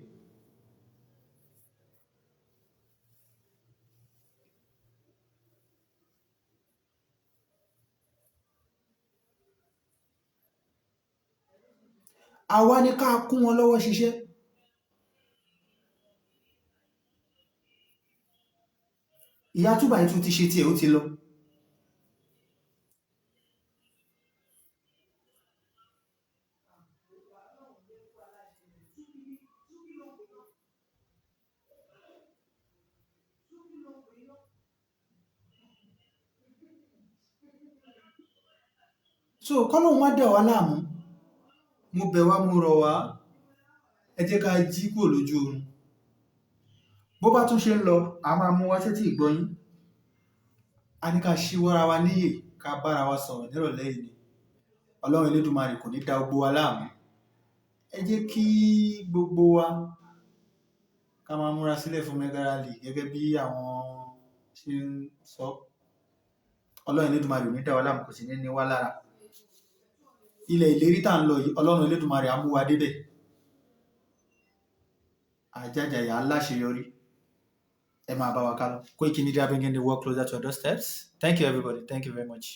Àwa ni ká kún wọn lọ́wọ́ ṣiṣẹ́. Ìyá túbà yìí tún ti ṣe tiẹ̀, ó ti lọ. So kọ́lọ́hun má dà wá láàmú. Mo bẹ̀ wá, mo rọ̀ wá, ẹ jẹ́ ká jí kúrò lójú oorun. Bó bá tún ṣe ń lọ, a máa mú wá sétí ìgbọ́yín. A ní ká ṣíwọ́ra wa níyè, ká bára wa sọ̀rọ̀ nírọ̀lẹ́ yìí ni. Ọlọ́run Elédùmarè kò ní da gbogbo wa láàmú. Ẹ jẹ́ kí gbogbo wa ká máa múra sílẹ̀ fún mega rally gẹ́gẹ́ bí àwọn ṣe ń sọ. Ọlọ́run Elédùmarè ò ní dà wá láàmú, kò sì ní ní wá lára. Ilẹ̀ ìlérí tá à ń lọ yìí, Ọlọ́run Elédùmarè á mú wa débẹ̀. Àjàjàyà aláṣeyọrí. Ẹ máa bá wa ká lọ. Koiki Media, bringing the world closer to your doorsteps. Thank you, everybody. Thank you very much.